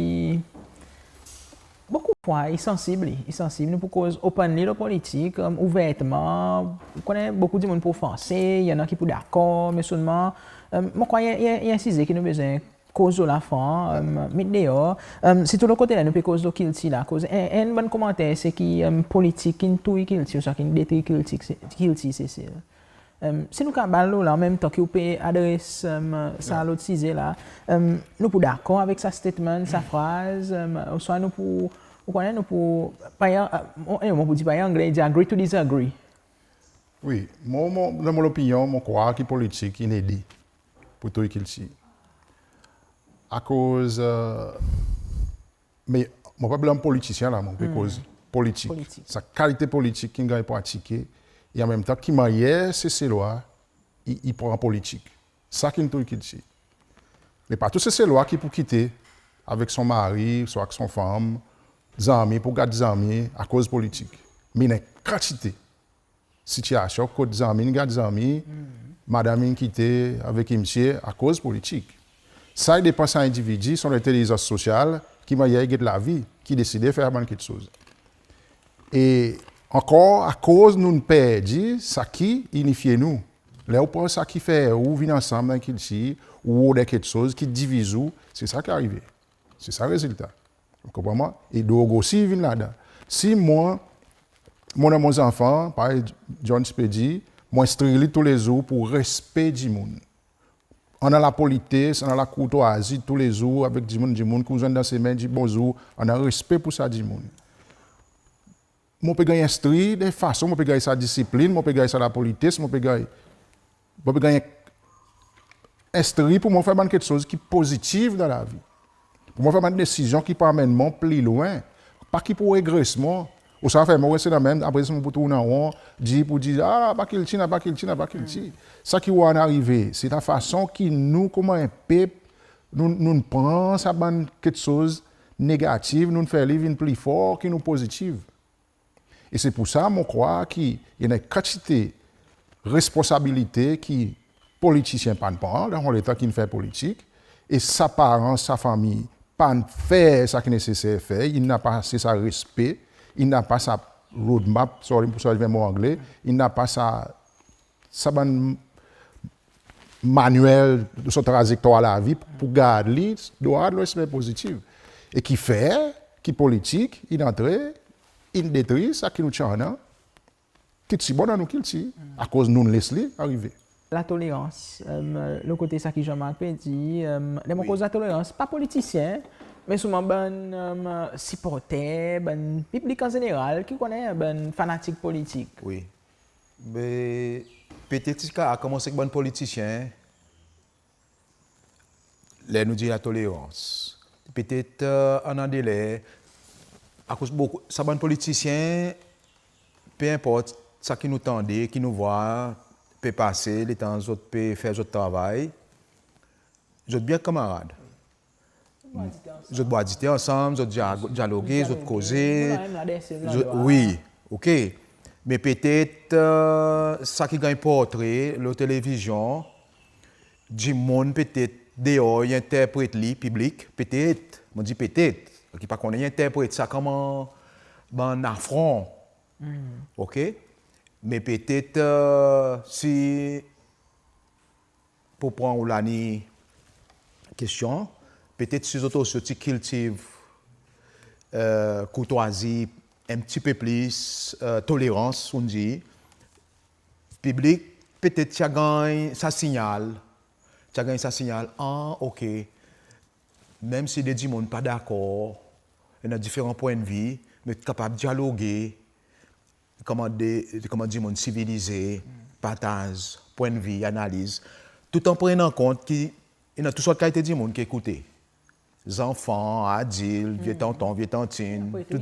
bokou fwa i sansib, li, i sansib. Nou pou koz openly lo politik, em, ouvertman. Ou konnen, bokou dimoun pou ofanse, i annan ki pou dakor, me selman, em, mon krwar i, i, i en size ki nou bezwen koz lo la fran, em, met deor. Em, sirtou lo kote la nou pe koz lo kiltir la, akoz en, en bann komanter se ki, em, politik ki'n touy kiltir, ouswa ki'n detri kiltir, se, kiltir Sesel. Em, si nou kapab al lo la, an menm tan ki ou pe adres, em, sa lot size la, em, nou pou dakor avek sa statement, sa fraz, em, ouswa nou pou, ou konnen, nou pou, pa, em, mon, mon pou dir pa Angle, dir agree to disagree. Wi, mon, mon, dan mon lopinyon, mon krwar ki politik in ede pour touy kiltir. Akoz, e, me mon pa blanm politisyen la, mon pe koz politik. Politik. Sa kalite politik ki'n ganny pratike, e an menm tan ki mannyer Seselwa i, i pran politik. Sa ki'n touy kiltir. Me pa tou Seselwa ki pou kite avek son mari, swa avek son fanm, zanmi, pou gard zanmi akoz politik. Me i annan en kantite sitiyasyon kot zanmi in gard zanmi, madanm in kite avek msye akoz politik. Sa i depan sa endividi, son lentelizans sosyal, ki mannyer i get lavi, ki deside fer bann keksoz. E ankor, akoz nou'n perdi sa ki inifye nou. Ler ou pran sa ki fer ou vin ansanm dan kiltir, ou rod en keksoz ki diviz ou, se sa ki arive. Se sa rezilta. Ou konpran mwan? E drog osi vin ladan. Si mwan, mon annan mon zanfan, parey John ti pe dir, mon enstri li toulezour pour respe dimoun. Annan lapolites, annan lakourtwazi toulezour avek dimoun, dimoun ki ou zwenn dan semen, dir bonzour, annan respe pour sa dimoun. Mon pe ganny enstri dan fason, mon pe ganny sa disiplin, mon pe ganny sa lapolites, mon pe ganny, mon pe ganny enstri pour mon fer bann keksoz ki pozitiv dan lavi. Pour mon fer bann desizyon ki pou anmenn mon pli lwen, pa ki pou regres mon. Ouswa fer mon reste dan menm, apre mon pou tourn an ron, dir pour dir, a, pa kiltir, napa kiltir, napa kiltir. Sa ki ou annan arive, se lafason ki nou, konman en pep, nou, nou'n pran sa bann keksoz negativ, nou'n fer li vin pli for ki nou pozitiv. E se pour sa, mon krwar ki i annan en kantite responsabilite ki politisyen pa'n pran, dan letan ki'n fer politik, e sa paran, sa fanmir, pa'n fer sa ki neseser fer, i napa ase sa respe, i napa sa roadmap, sorry pour sa mo angle, i napa sa, sa bann manyel de son trazektwar lavi pour gard li drwat lo en semen pozitiv. E ki fer ki politik in antre, in detri sa ki nou ti annan, ki ti bon dan nou kiltir, akoz nou'n les li arive. Latolerans, lo kote sa ki Jean-Marc pe dir, ler mon koz latolerans, pa politisyen, me selman bann siporter, bann piblik an zeneral ki konnen, bann fanatik politik. Wi. Me petet ti kapab konmans ek bann politisyen, ler nou dir latolerans. Petet annan de ler, akoz bokou, sa bann politisyen, pe enport sa ki nou tande, ki nou vwar pe pase, letan zot pe fer zot travay, zot byen kanmarad. Zot bwar dite ansanm, zot dia-, dyaloge, zot koze. Wi, ok. Me petet sa ki ganny portre lo televizyon, dimoun petet deor i enterpret li, piblik, petet, mon dir petet, ki pa konnen, i enterpret sa konman bann afron. Ok? Me petet si pour pran ou lani kestyon, petet si zot osi ti kiltiv kourtwazi, en pti pe plis tolerans, ou'n dir, piblik petet ti a ganny sa sinyal, ti a ganny sa sinyal, an, ok, menm si de dimoun pa dakor, i annan diferan pwennvi, me kapab dyaloge, konman de, konman dimoun sivilize, partaz pwennvi, analiz, tou an prenan kont ki i annan tou sort kalite dimoun ki ekoute. Zanfan, adilt, vye tonton, vye tantin, tou.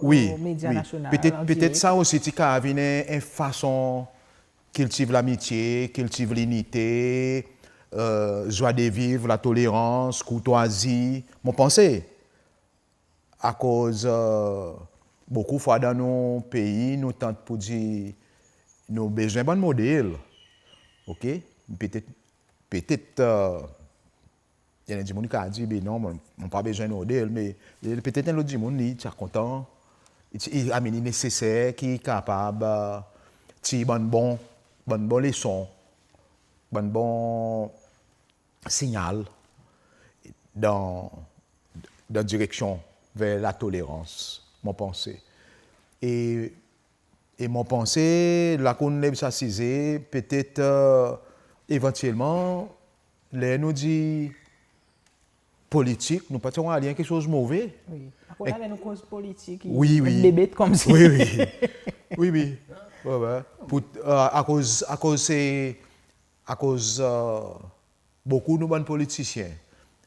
Wi, wi. Petet, petet sa osi ti kapab vin en, en fason kiltiv lamitye, kiltiv linite, zwa de viv, latolerans, kourtwazi, mon panse. Akoz bokou fwa dan nou pei, nou tann pour dir nou bezwen bann model. Ok? Petet, petet i annan dimoun ki a dir, be non, mon, mon pa bezwen model, me petet en lot dimoun, li, ti a kontan, i, i, I mean, i neseser ki kapab tir bann bon, bann bon leson, bann bon sinyal dan, dan direksyon ver latolerans, mon panse. E, e mon panse, la ki ou'n lev sa size, petet evantyelman, ler nou dir politik, nou pa ti anvi al en keksoz move. Wi. Akoz la, ler nou koz politik, i, wi, wi, en debet konmsi. Wi, wi. Wi, wi. Wi, wi. Pour, akoz, akoz se, akoz bokou nou bann politisyen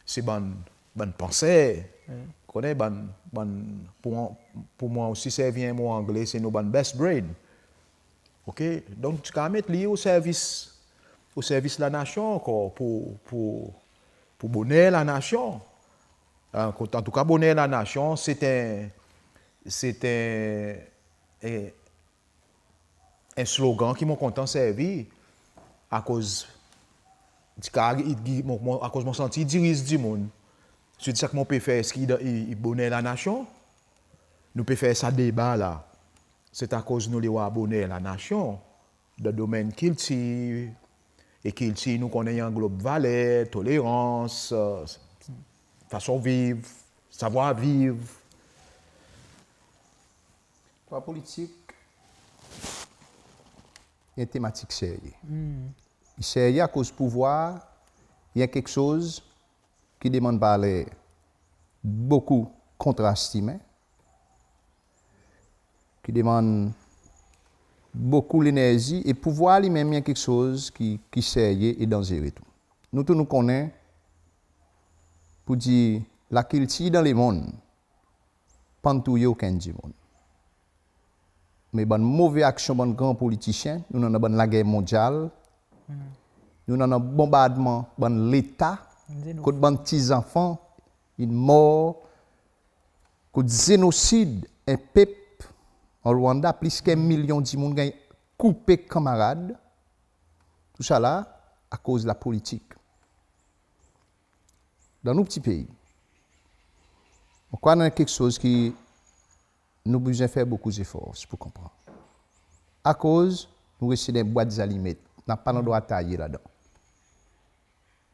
se bann, bann panser. Konnen, bann, bann, pour, pour mwan osi servi en mo angle, se nou bann best brain. Ok? Donk ti kapab met li o servis, o servis lanasyon ankor, pour, pour, pour boner lanasyon. An, an tou ka, boner lanasyon, se en, se en, en, en slogan ki mon kontan servi, akoz ti ka, i, i, mon, mon, akoz mon santi i diriz dimoun. Si sa ki mon pe fer, eski i, i boner lanasyon? Nou pe fer sa deba la, se akoz nou le war boner lanasyon dan domenn kiltir, e kiltir, nou konnen, i anglob valer, tolerans, fason viv, savwar viv. Pour politik, i en tematik serye. I serye akoz pouvwar i en keksoz ki demann valer bokou kontrasti, me ki demann bokou lenerzi, e pouvwar li menm i en keksoz ki, ki serye e danzere tou. Nou tou nou konnen pour dir lakiltir dan lemonn pa'n touye okenn dimoun. Me bann move aksyon bann gran politisyen, nou annan bann lager mondyal, nou annan bonbardman bann leta, kot bann pti zanfan in mor, kot zenosid en pep an Rwanda, plis ki en milyon dimoun ganny koupe kanmarad, tousala akoz lapolitik. Dan nou pti pei, mon krwar annan keksoz ki nou bezwen fer bokou zefor pour konpran. Akoz nou reste dan bwat zalimet, napa landrwa taye ladan.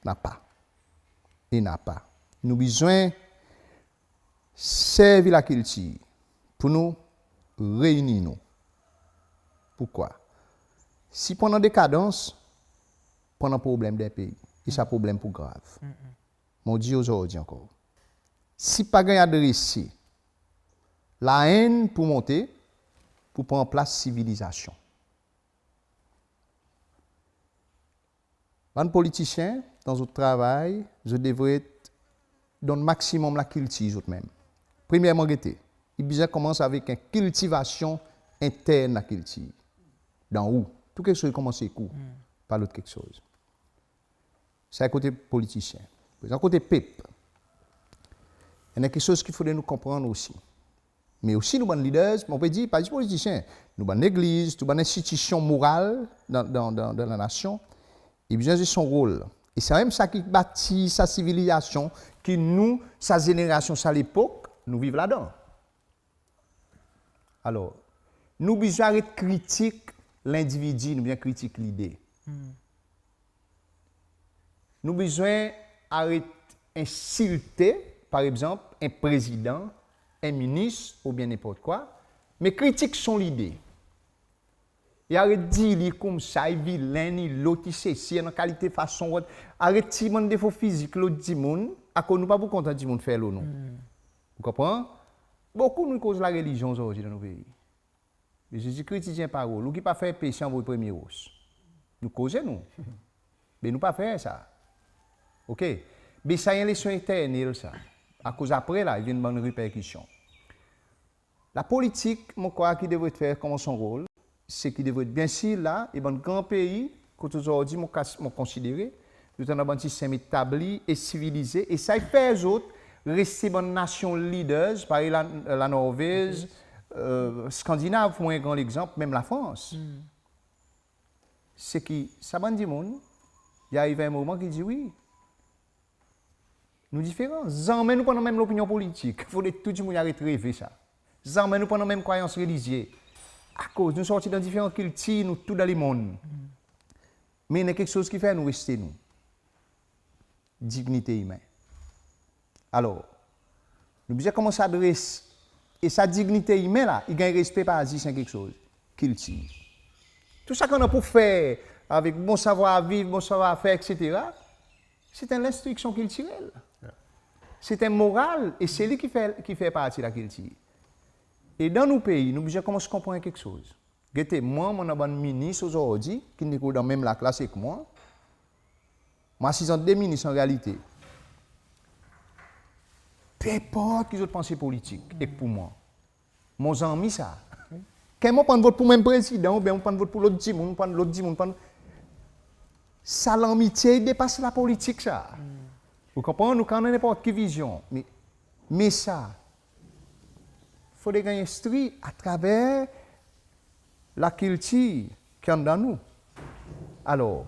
Napa. E napa. Nou bezwen servi lakiltir pour nou reyini nou. Poukwa? Si pou annan dekadans, pou annan problenm dan pei. E sa problenm pou grav. Mon dir ozordi ankor, si pa ganny adrese, laenn pou monte, pou pran plas sivilizasyon. Bann politisyen, dan zot travay, zot devret donn maksimonm lakiltir zot menm. Premyerman, gete, i bezwen konmans avek en kiltivasyon entern lakiltir. Dan ou. Tou keksoz i konmans ek ou, pa lot keksoz. Sa i kote politisyen. Prezan kote pep, i annan keksoz ki fodre nou konprann osi. Me osi nou bann leaders, mon pe dir, pa zis politisyen, nou bann legliz, tou bann enstitisyon moral dan, dan, dan, dan lanasyon, i bezwen zwe son rol. E se menm sa ki bati sa sivilizasyon ki nou, sa zenerasyon, sa lepok, nou viv ladan. Alor, nou bezwen aret kritik lendividi, nou bezwen kritik lide. Nou bezwen aret ensilte, par egzanp, en prezidan, en minis, oubyen nenport kwa, me kritik son lide. E aret dir li koumsa, i vilen, i lot, i sesi, annan kalite fason, aret tir bann defo fizik lot dimoun, akoz nou pa pou kontan dimoun fer lo nou. Ou konpran? Bokou nou koz larelizyon ozordi dan nou pei. Me Zezi Kris i dir en parol, ou ki pa fer pese, anvoy premye ros. Nou koze nou. Me nou pa fer sa. Oke? Me sa i en leson eternel sa. Akoz apre la, i vin bann reperkisyon. Lapolitik, mon krwar ki devret fer konman son rol, se ki devret, byensir la, e bann gran pei, kot ozordi mon kas-, mon konsidere, zot annan bann sistenm etabli e sivilize, e sa i fer zot reste bann nasyon leaders, parey la, la Norvez, e, Skandinav, pour mwan en gran legzanp, menm Lafrans. Se ki sa bann dimoun, i ariv en moman ki dir, wi, nou diferan. Zanmen nou pa annan menm lopinyon politik. Fodre tou dimoun i aret reve sa. Zanmen nou pa annan menm krwayans relizye. Akoz nou sorti dan diferan kiltir, nou tou dan lemonn. Me i annan keksoz ki fer nou reste nou. Dignite imen. Alor, nou bezwen konmans adres, e sa dignite imen la, i ganny respe par zis en keksoz, kiltir. Tou sa ki annan pour fer avek bon savwar viv, bon savwar fer, etsetera, se en lenstriksyon kiltirel. Se en moral, e se li ki fer, ki fer parti lakiltir. E dan nou pei, nou bezwen konmans konpran keksoz. Gete, mwan, mon annan bann minis ozordi, ki dan menm laklas ek mwan. Mon asiz ant de minis an realite. Pe enport ki zot panse politik, ek pour mwan. Mon zanmi sa. Ker mon pa'n vot pour menm prezidan, oubyen mon pa'n vot pour lot dimoun, mon pa'n lot dimoun, pa'n, sa lanmitye i depas lapolitik sa. Ou konpran? Nou kapab annan nenport ki vizyon. Me, me sa, fodre ganny enstri atraver lakiltir ki anndan nou. Alor,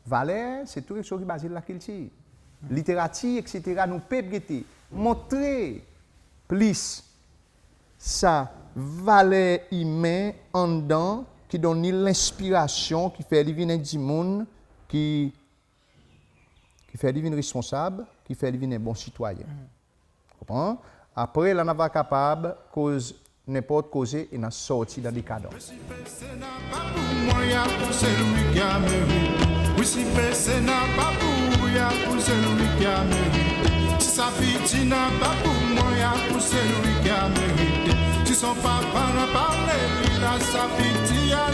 valer, se tou keksoz ki baze lakiltir. Literatir, etsetera, nou pep gete. Montre plis sa valer imen anndan ki donn li lenspirasyon, ki fer li vin en dimoun ki ki fer li vin responsab, ki fer li vin en bon sitwayen. Konpran? Apre la, nou ava kapab koz nenport koze e nou a sorti dan dekadans. Recipe se napa pour mwan, i a pour celui qui a mérite. Recipe se napa pour ou, i a pour celui qui a mérite. Si sa fiti napa pour mwan, i a pour celui qui a mérite. Si son papa napa pour li, la sa fiti a